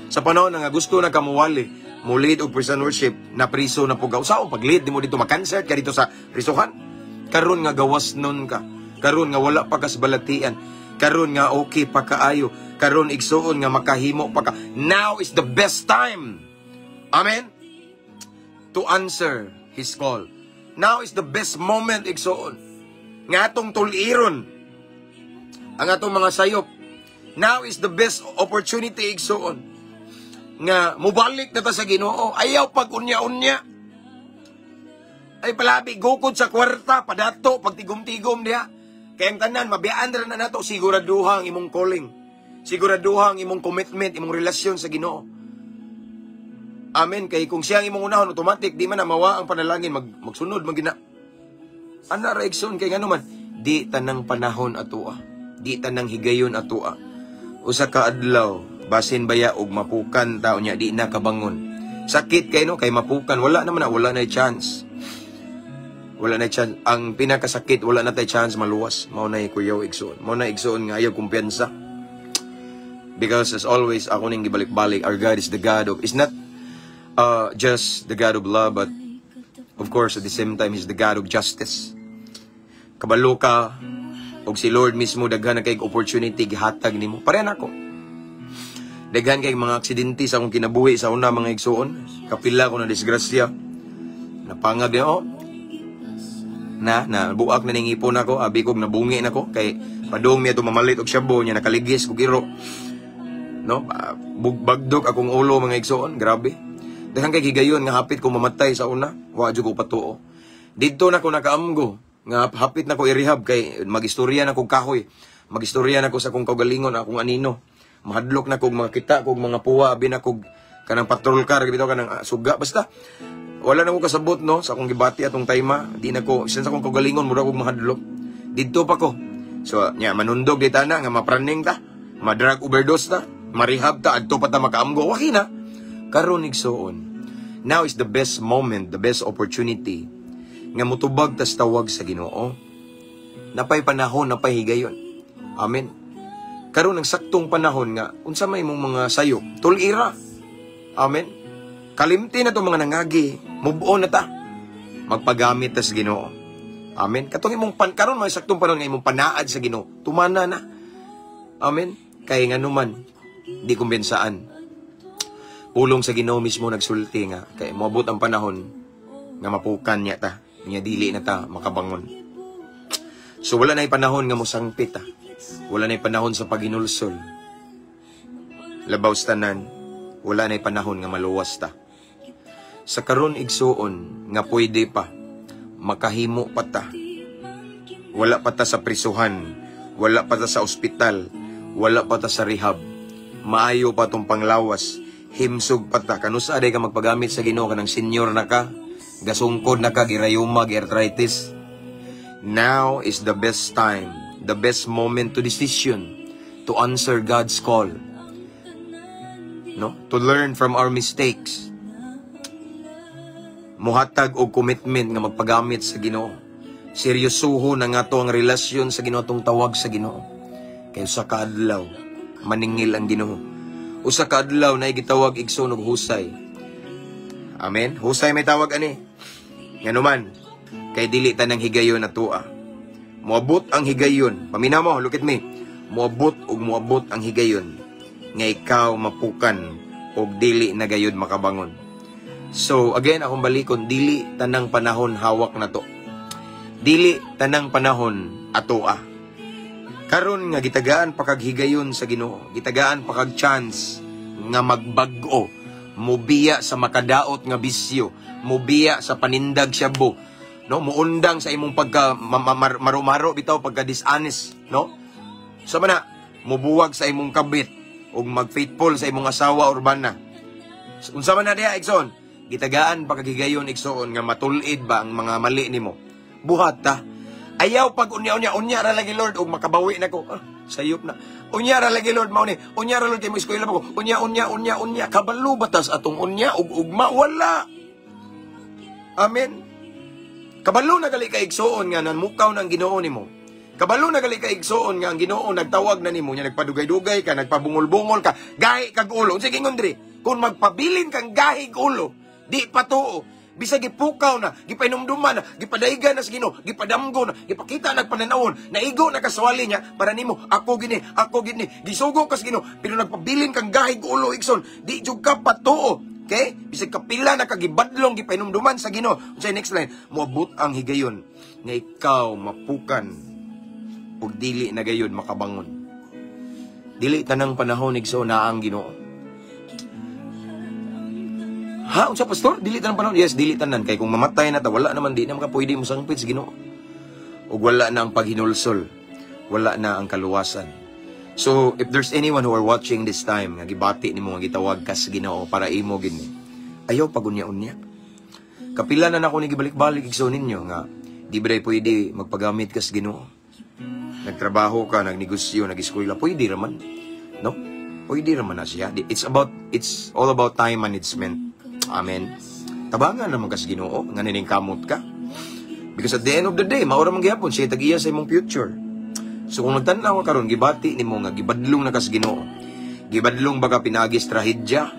S1: Sa panahon nga gusto na ka muwali, mo-lead og praise and worship, na priso na pud ka. Usaon pag-lead nimo dito, ma-concert ka dito sa prisuhan? Karon nga gawas nun ka, karon nga wala pa kas balatian, karon nga okay pa kaayo, karon, igsuon, nga makahimo pa ka. Now is the best time. Amen. To answer His call. Now is the best moment, igsuon, nga atong tuliron ang atong mga sayop. Now is the best opportunity, igsuon, nga mubalik na ta sa Ginoo. Ayaw pag unya-unya. Ay palabi gukod sa kwarta, padato, pagtigom-tigom diha. Kaya ang tanan, mabiyaan ra na nato, siguraduha ang imong calling. Siguraduha ang imong commitment, imong relasyon sa Ginoo. Amen. Kay kung siya ang imong unahon, automatic, di man na mawa ang panalangin, magsunod, magina. Ana ra, igsoon, kay ngano man, di tanang panahon atoa. Di tanang higayon atoa. Usa ka adlaw, basin baya og mapukan tao niya, di na kabangon. Sakit kay no, kay mapukan, wala naman na, wala na chance. Wala na chance. Ang pinakasakit, wala na tay chance maluwas. Mao na kuyaw, igsoon. Mao na, igsoon, nga ayaw kumpiyansa. Because as always, ako ning gibalik-balik, our God is the God of, is not just the God of love, but of course, at the same time, He's the God of justice. Kabalo ka, og si Lord mismo, daghan na kay opportunity gihatag nimo. Pareha nako. Daghan kay mga aksidente sa akong kinabuhi sa una, mga igsuon. Kapila ko na disgrasya. Napangag niya, oh. Na buak na ning ipon ako, abi kog nabungi nako kay padung miya mamalit og shabu niya, nakaligis kog iro. No? Bagdok akong ulo, mga igsuon, grabe. Daghan kay higayon nga hapit ko mamatay sa una, wa jud ko patuo. Didto na ko nakaamgo nga hapit na ko i-rehab kay magistorya na kog kahoy. Magistorya na ko sa akong kaugalingon, akong anino. Mahadlok na kog makita kog mga puwa, abi na kog kanang patrol car, bitaw kanang suga basta. Wala na ko kasabot, no, sa akong gibati atong tayma, di na ko bisan sa akong kaugalingon mura kog mahadlok. Didto pa ko. So nya manundog di tana nga mapraning ta, ma-drug overdose ta, ma-rehab ta, adto pa ta makaamgo. Waki na. Karon, igsuon, now is the best moment, the best opportunity nga mutubag tas tawag sa Ginoo. Napay panahon, napay higayon. Amen. Karon ang saktong panahon nga unsa may imong mga sayop, tulira. Amen. Kalimti na to mga nangagi, move on na ta. Magpagamit tas Ginoo. Amen. Katong imong pan karon may saktong panahon nga imong panaad sa Ginoo. Tumana na. Amen. Kay nganuman, di kumbensaan. Pulong sa Ginoo mismo nagsulti nga kay moabot ang panahon nga mapukan niya ta, nya dili na ta makabangon. So wala na panahon nga mosangpit ta. Wala na panahon sa paghinulsol. Labaw sa tanan, Wala na'y panahon nga maluwas ta. Sa karon, igsuon, nga pwede pa, makahimo pa ta. Wala pa ta sa prisuhan, wala pa ta sa ospital, wala pa ta sa rehab. Maayo pa tong panglawas, himsog pa ta. Kanusa day ka magpagamit sa Ginoo kanang senior na ka, gasungkod na ka, girayuma, arthritis? Now is the best time, the best moment to decision, to answer God's call. No? To learn from our mistakes. Muhatag og commitment nga magpagamit sa Ginoo. Seryosoho na nga to ang relasyon sa Ginoo, tong tawag sa Ginoo. Kay usa ka adlaw maningil ang Ginoo. Usa ka adlaw na gitawag, igsoon, og husay. Amen. Husay may tawag ani. Nganuman, kay dili tanang higayon atua. Moabot ang higayon. Paminaw mo, look at me. Moabot ug moabot ang higayon nga ikaw mapukan og dili na gayud makabangon. So, again, akong balikon, dili tanang panahon hawak na to. Dili tanang panahon atoa. Karon nga gitagaan pa kag higayon sa Ginoo, gitagaan pa kag chance nga magbag-o, mubiya sa makadaot nga bisyo, mubiya sa panindag shabu, no, muundang sa imong pagka maro-maro bitaw, pagka dishonest, no? Sa man na, mubuwag sa imong kabit ug mag-faithful sa imong asawa or bana. Unsa man na diha, igsoon? Gitagaan pa kag higayon, igsoon, nga matul-id ba ang mga mali nimo. Buhat ta. Ayaw pag unya-unya, unya ra lagi, Lord, ug makabawi na ko. Ah, sayop na. Unya ra lagi, Lord, mao ni. Unya ra, Lord, kay mo eskwela pa ko. Unya, unya, unya, unya. Kabalo batas atong unya ug ugma wala. Amen. Kabalo na gali ka, igsoon, nga nanmukaw ng Ginoo nimo. Kabalo na gali ka, igsoon, nga ang Ginoo nagtawag na nimo nya nagpadugay-dugay ka, nagpabungol-bungol ka, gahi kag ulo. Unsa gingon diri? Kung magpabilin kang gahig ulo, di patuo. Bisag gipukaw na, gipainumduman na, gipadaygan na sa Ginoo, gipadamgo na, gipakita nagpananawon, naigo na kaswali niya para nimo, ako gini, gisugo ka sa Ginoo, pero nagpabilin kang gahig ulo, igsoon, di jud ka patuo. Okay? Bisag kapila na kagibadlong, gipainumduman sa Ginoo. Unsay next line? Moabot ang higayon nga ikaw mapukan ug dili na gayon makabangon. Dili tanang panahon, igsoon, naa ang Ginoo. Ha, unsa, pastor? Dili tanang panahon? Yes, dili tanan kay kung mamatay na ta, wala naman, di na maka pwede mo sangpit sa Ginoo. Ug wala na ang paghinulsol. Wala na ang kaluwasan. So, if there's anyone who are watching this time nga gibati nimo nga gitawag ka sa Ginoo para imo gini. Ayaw pagunya-unya. Kapila na nako ni gibalik-balik, igsoon, ninyo nga di ba pwede magpagamit ka sa Ginoo? Nagtrabaho ka, nagnegosyo, nag-eskwela, pwede raman. No? Pwede raman na siya. It's all about time management. Amen. Tabangan naman ka sa Ginoo nga kamot ka. Because at the end of the day, maura man gihapon siya tag-iya sa imong future. So kung nagtan-aw ka karon, gibati nimo nga gibadlong na ka sa Ginoo. Gibadlong ba ka pinaagis trahedya,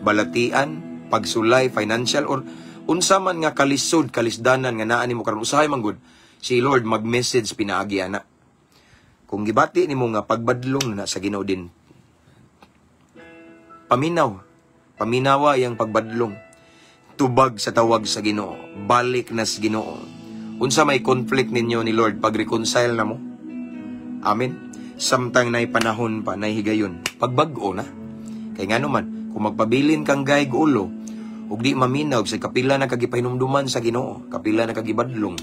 S1: balatian, pagsulay, financial or unsa man nga kalisod, kalisdanan nga naa nimo karon, usahay man gud si Lord mag-message pinaagi ana. Kung gibati nimo nga pagbadlong na sa Ginoo din, paminaw. Paminawa yang pagbadlong. Tubag sa tawag sa Ginoo. Balik na sa Ginoo. Unsa may conflict ninyo ni Lord, pag-reconcile na mo. Amen. Samtang nay panahon pa, nay higayon, pagbag-o na. Kay nga naman, kung magpabilin kang gahig ulo, ug di maminaw sa kapila na kagipahinumduman sa Ginoo, kapila na kagibadlong,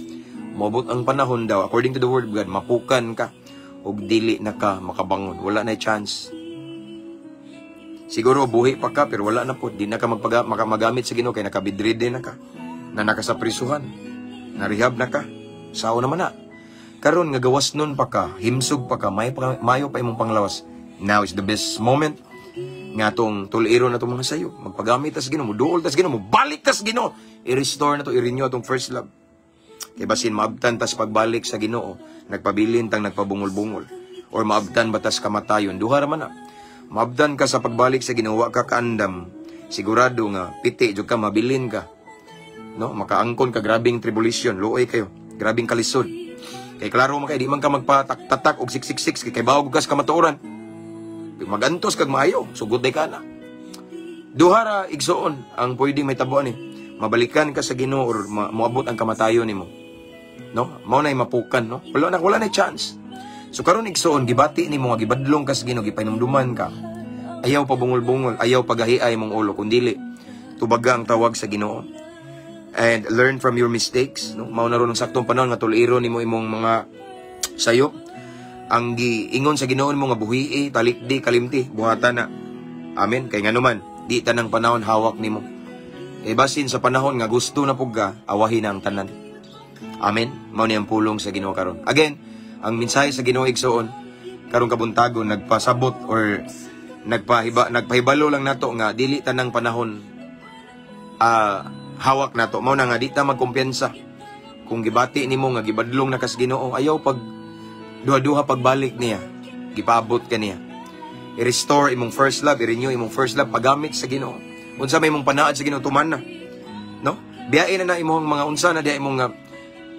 S1: moabot ang panahon daw, according to the word of God, mapukan ka, ug dili na ka makabangon. Wala na chance. Siguro buhi pa ka pero wala na po. Di na ka magamit sa Ginoo kay naka-bedridden na ka. Na naka sa prisuhan. Na rehab na ka. Sao naman na. Karon nga gawas nun pa ka, himsog pa ka, mayo pa imong panglawas. Now is the best moment nga tong tuliro na tong mga sayo. Magpagamit tas Ginoo, muduol tas Ginoo, mubalik tas Ginoo. I-restore na to, i-renew atong first love. Kay basin maabtan tas pagbalik sa Ginoo, nagpabilin tang nagpabungol-bungol. Or maabtan ba tas kamatayon, duha ra man na. Maabtan ka sa pagbalik sa Ginoo, wa ka kaandam. Sigurado nga piti jud ka, mabilin ka. No, makaangkon ka grabing tribulation, luoy kayo, grabing kalisod. Kay klaro man kay di man ka magpatak-tatak og 666 kay bawog ka sa kamatuoran. Magantos kag maayo, sugod day ka na. Duha ra, igsoon, ang pwedeng may tabuan ni. Mabalikan ka sa Ginoo or moabot ang kamatayon nimo. No? Mao nay mapukan, no? Wala na chance. So karon, igsoon, gibati nimo nga gibadlong ka sa Ginoo, gipahinumduman ka. Ayaw pa bungol-bungol, ayaw pagahiay mong ulo kun dili tubaga ang tawag sa Ginoo. And learn from your mistakes, no? Mao na ron ang saktong panahon nga tuliro nimo imong mga sayop. Ang giingon sa Ginoo mo nga buhii, talikdi, kalimti, buhata na. Amen. Kay nganuman, di tanang panahon hawak nimo. Kay basin sa panahon nga gusto na pug ka, awahin na ang tanan. Amen. Mao ni ang pulong sa Ginoo karon. Again, ang mensahe sa Ginoo, igsoon, karong kabuntagon, nagpasabot or nagpahibalo lang nato nga dili tanang panahon hawak nato. Mao na nga di ta magkumpiyansa. Kung gibati nimo nga gibadlong na kas Ginoo, ayaw pag duha-duha pagbalik niya. Gipaabot ka niya. I-restore imong first love, i-renew imong first love, paggamit sa Ginoo. Unsa may imong panaad sa Ginoo, tuman na. No? Biyain na na imong mga unsa na diya imong nga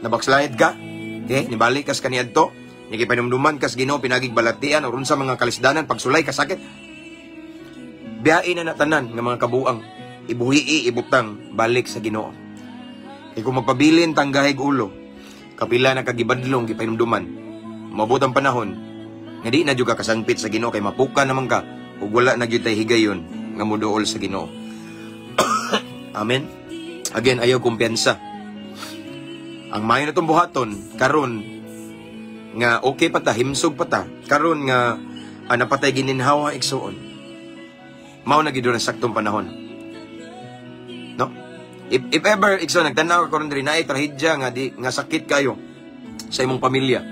S1: na-backslide ka. Okay? Nibalik kas kaniadto. Nikipanumduman kas Ginoo pinagig balatian or unsa mga kalisdanan, pagsulay, kasakit. Biyain na na tanan nga mga kabuang. Ibuhii, ibutang, balik sa Ginoo. Kay kung magpabilin tang gahig ulo, kapila na kagibadlong gipahinumduman, mabot ang panahon nga di na jud ka kasangpit sa Ginoo kay mapuka naman ka ug wala na gyud tay higayon nga moduol sa Ginoo. Amen. Again, ayaw kumpiyansa. Ang maayo na itong buhaton, karon nga okay pa ta, himsog pa ta, karon nga napatay gininhawa, igsuon. Mao na gyud ang saktong panahon. No? If ever, igsoon, nagtanaw ka karon diri naay trahedya nga di nga sakit kayo sa imong pamilya.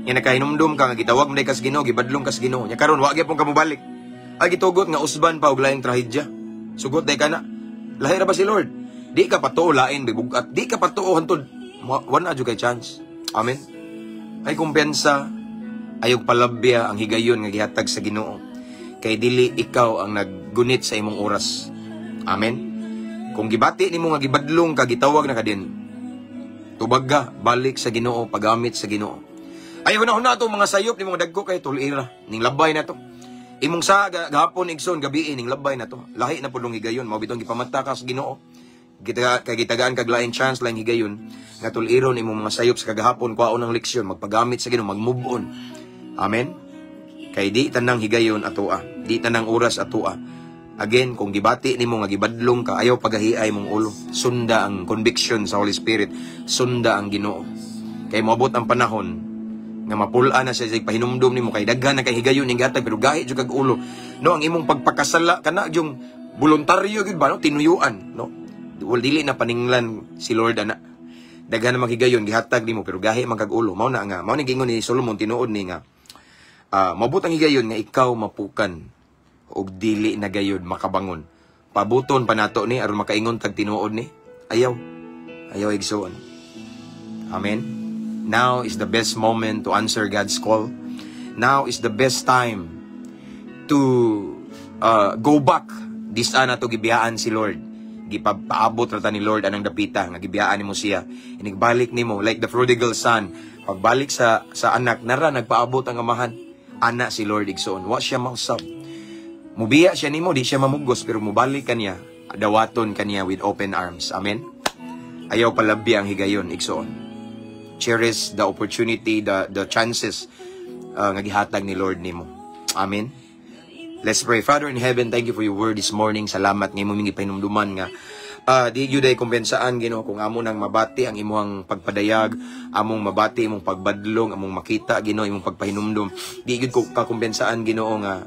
S1: Nga nakahinumdum ka nga gitawag mo kas Ginoo, gibadlong kas Ginoo. Nya karon wa gyapon ka mobalik. Ay, gitugot nga usban pa og laing trahedya. Sugot day kana. Lahi ra ba si Lord? Di ka patuo lain bibugat. Di ka patuo hantod wala jud kay chance. Amen. Ay kumpiyansa, ayog palabya ang higayon nga gihatag sa Ginoo. Kay dili ikaw ang naggunit sa imong oras. Amen. Kung gibati nimo nga gibadlong ka, gitawag na ka din, tubaga, balik sa Ginoo, paggamit sa Ginoo. Ay na na to mga sayop nimo dagko kay tulira ning labay na to. Imong sa gahapon, igsoon, gabi ning labay na to. Lahi na pudong higayon, mao bitong gipamata ka sa Ginoo. Kita kay gitagaan kag laing chance, laing higayon nga tuliron imong mga sayop sa kagahapon, kuhaon ang leksyon, magpagamit sa Ginoo, mag-move on. Amen. Kay di tanang higayon atoa, di tanang oras atoa. Again, kung gibati nimo nga gibadlong ka, ayaw pagahiay mong ulo. Sunda ang conviction sa Holy Spirit. Sunda ang Ginoo. Kay moabot ang panahon nga mapula na siya sa pahinumdum nimo kay daghan na kay higayon ning gatag pero gahi jud kag ulo. No, ang imong pagpakasala kana yung voluntaryo gyud ba, no, tinuyuan, no. Wal dili na paninglan si Lord ana. Daghan na maghigayon gihatag nimo pero gahi man kag ulo. Mao na nga mao ni gingon ni Solomon, tinuod ni nga mabot ang higayon nga ikaw mapukan og dili na gayod makabangon. Pabuton pa nato ni aron makaingon tag tinuod ni. Ayaw. Ayaw, igsoon. Amen. Now is the best moment to answer God's call. Now is the best time to go back. This na to gibiyaan si Lord. Gipapaabot ra ta ni Lord anang dapita nga gibiyaan nimo siya. Inigbalik nimo like the prodigal son. Pagbalik sa anak nara nagpaabot ang amahan. Ana si Lord, igsoon. Wa siya mausab. Mubiya siya nimo, di siya mamugos, pero mubalik ka niya, dawaton ka niya with open arms. Amen? Ayaw palabya ang higayon, igsoon. Cherish the opportunity, the chances nga gihatag ni Lord nimo. Amen? Let's pray. Father in heaven, thank you for your word this morning. Salamat nga imong gipahinumduman nga di gyud ay kumpensaan, Ginoo, kung amo nang mabati ang imong pagpadayag, among mabati imong pagbadlong, among makita, Ginoo, imong pagpahinumdum. Di gyud ko kakumpensaan, Ginoo, nga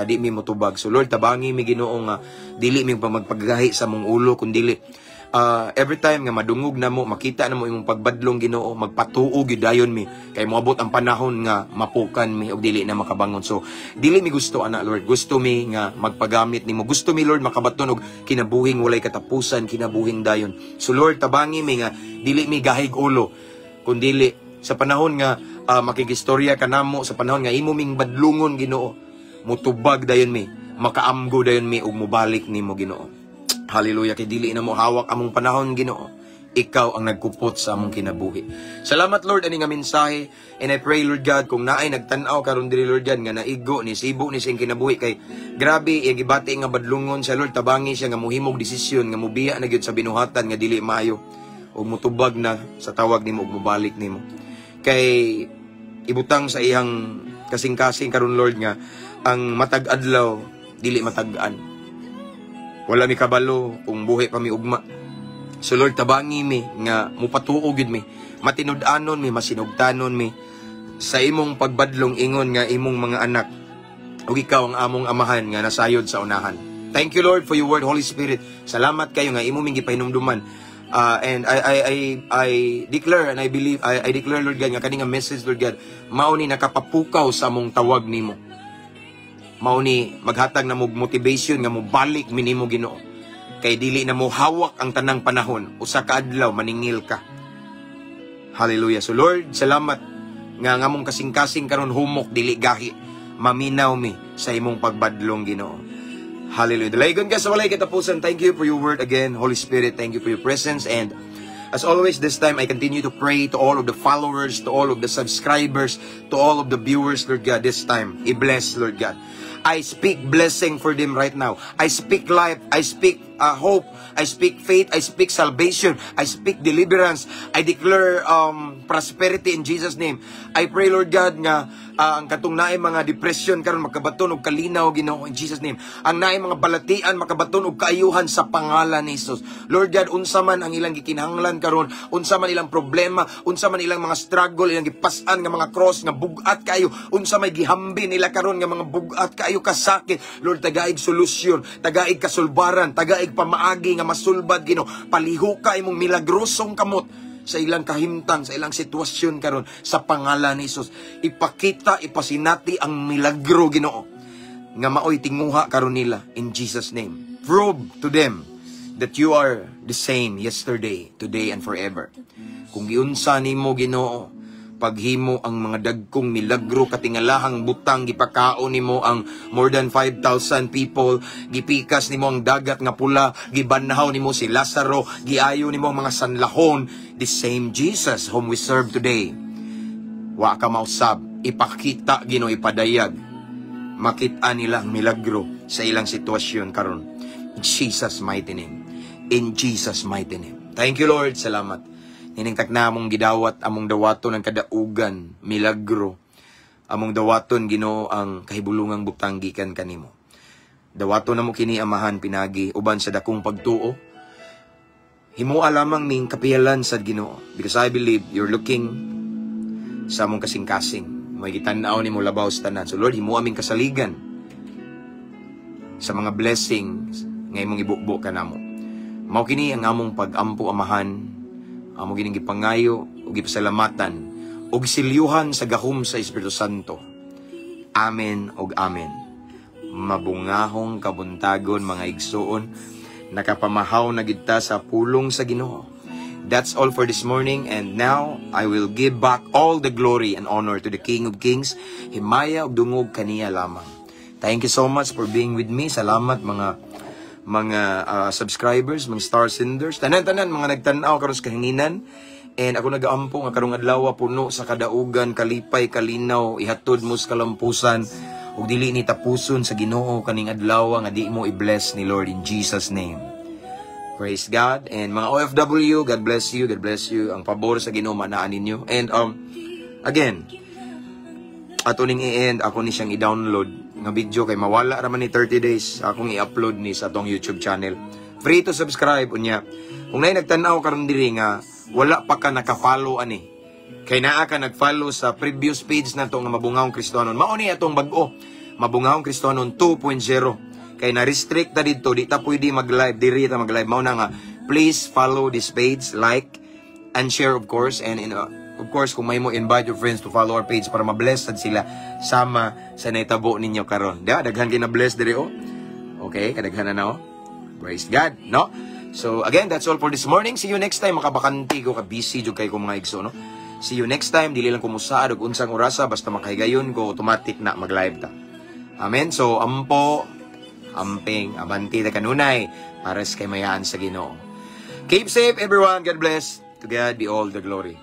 S1: di mi motubag. So Lord, tabangi mi, Ginoo, nga dili mi magpagahi sa among ulo kun dili every time nga madungog na mo, makita na mo imong pagbadlong, Ginoo, magpatuo gyud dayon mi kay moabot ang panahon nga mapukan mi og dili na makabangon. So dili mi gusto ana, Lord. Gusto mi nga magpagamit nimo. Gusto mi, Lord, makabaton og kinabuhing walay katapusan, kinabuhing dayon. So Lord, tabangi mi nga dili mi gahig ulo kun dili sa panahon nga makigistorya ka namo, sa panahon nga imo ming badlungon, Ginoo, mutubag dayon mi, makaamgo dayon mi ug mobalik nimo, Ginoo. Hallelujah, kay dili na mo hawak among panahon, Ginoo. Ikaw ang nagkupot sa among kinabuhi. Salamat, Lord, ani nga mensahe, and I pray, Lord God, kung naay nagtan-aw karon diri, Lord God, nga naigo ni sibo ni siyang kinabuhi kay grabe iyang gibati nga badlungon siya, Lord, tabangi siya nga muhimog desisyon nga mubiya na gyud sa binuhatan nga dili maayo ug mutubag na sa tawag nimo ug mobalik nimo. Kay ibutang sa iyang kasing-kasing karon, Lord, nga ang matag adlaw Dili matag-an. Wala mi kabalo kung buhi pa mi ugma. So Lord, tabangi mi nga mupatuo gid mi. Matinud-anon mi, masinugtanon mi sa imong pagbadlong ingon nga imong mga anak ug ikaw ang among Amahan nga nasayod sa unahan. Thank you, Lord, for your word, Holy Spirit. Salamat kayo nga imo ming gipahinumduman. And I declare and I believe, I declare, Lord God, nga kani nga message, Lord God, mao ni nakapapukaw sa among tawag nimo. Mao ni maghatag na mo motivation nga mobalik mi nimo, Ginoo. Kay dili na mo hawak ang tanang panahon, usa ka adlaw maningil ka. Hallelujah. So Lord, salamat nga ang among kasing-kasing karon humok, dili gahi. Maminaw mi sa imong pagbadlong, Ginoo. Hallelujah. Dalaygon ka sa walay katapusan. Thank you for your word again, Holy Spirit. Thank you for your presence. And as always, this time I continue to pray to all of the followers, to all of the subscribers, to all of the viewers, Lord God, this time. I-bless, Lord God. I speak blessing for them right now. I speak life. I speak hope. I speak faith. I speak salvation. I speak deliverance. I declare prosperity in Jesus' name. I pray, Lord God, nga ang katong naay mga depression karon makabaton og kalinaw, Ginoo, in Jesus' name. Ang naay mga balatian makabaton og kaayuhan sa pangalan ni Jesus. Lord God, unsa man ang ilang gikinahanglan karon, unsa man ilang problema, unsa man ilang mga struggle, ilang gipas-an nga mga cross nga bugat kayo, unsa may gihambi nila karon nga mga bugat kayo kasakit. Lord, tagaig solusyon, tagaig kasulbaran, tagaig pamaagi nga masulbad, Ginoo. Palihuka imong milagrosong kamot sa ilang kahimtang, sa ilang sitwasyon karon sa pangalan ni Jesus. Ipakita, ipasinati ang milagro, Ginoo, nga maoy tinguha karon nila in Jesus' name. Prove to them that you are the same yesterday, today, and forever. Kung giunsa nimo, Ginoo, paghimo ang mga dagkong milagro, katingalahang butang, gipakaon nimo ang more than 5,000 people, gipikas nimo ang Dagat nga Pula, gibanhaw nimo si Lazaro, giayo nimo ang mga sanlahon, the same Jesus whom we serve today. Wa ka mausab, ipakita, Ginoo, ipadayag. Makita nila ang milagro sa ilang sitwasyon karon. In Jesus' mighty name. In Jesus' mighty name. Thank you, Lord. Salamat. Nining takna among gidawat, among dawaton ang kadaugan, milagro. Among dawaton, Ginoo, ang kahibulungang butang gikan kanimo. Dawaton namo kini, Amahan, pinagi uban sa dakong pagtuo. Himoa lamang ning kapiyalan sa Ginoo because I believe you're looking sa among kasing-kasing. May gitan-aw nimo labaw sa tanan. So Lord, himoa aming kasaligan sa mga blessings nga imong ibubo kanamo. Mao kini ang among pag-ampo, Amahan, amo kining gipangayo ug gipasalamatan ug silyuhan sa gahom sa Espiritu Santo. Amen ug amen. Mabungahong kabuntagon, mga igsuon. Nakapamahaw na gid ta sa pulong sa Ginoo. That's all for this morning, and now I will give back all the glory and honor to the King of Kings. Himaya ug dungog kaniya lamang. Thank you so much for being with me. Salamat mga subscribers, mga star senders, tanan-tanan mga nagtan-aw karon sa kahanginan. And ako nagaampo nga karong adlaw puno sa kadaugan, kalipay, kalinaw, ihatod mo sa kalampusan ug dili ni tapuson sa Ginoo kaning adlaw nga di mo i-bless ni Lord in Jesus' name. Praise God. And mga OFW, God bless you, God bless you. Ang pabor sa Ginoo manaan ninyo. And again, ato ning i-end, ako ni siyang i-download nga video kay mawala raman ni 30 days akong i-upload ni sa atong YouTube channel. Free to subscribe unya. Kung naay nagtan-aw karon diri nga wala pa ka naka-follow ani. Kay naa ka nag-follow sa previous page nato nga Mabungahong Kristohanon. Mao ni atong bag-o. Mabungahong Kristohanon 2.0. Kay na-restrict ta didto, di ta pwede mag-live, diri ta mag-live. Mao na nga please follow this page, like and share, of course, and of course, kung may mo invite your friends to follow our page para ma-bless sad sila sama sa nahitabo ninyo karon. Di ba? Daghan kay na-bless diri oh. Okay, kadaghan na na oh. Praise God, no? So again, that's all for this morning. See you next time. Makabakanti ko, ka busy jud kay ko, mga igso, no? See you next time. Dili lang ko musaad og unsang orasa, basta makahigayon ko, automatic na mag-live ta. Amen. So ampo, amping, abanti ta kanunay para sa kaymayaan sa Ginoo. Keep safe, everyone. God bless. To God be all the glory.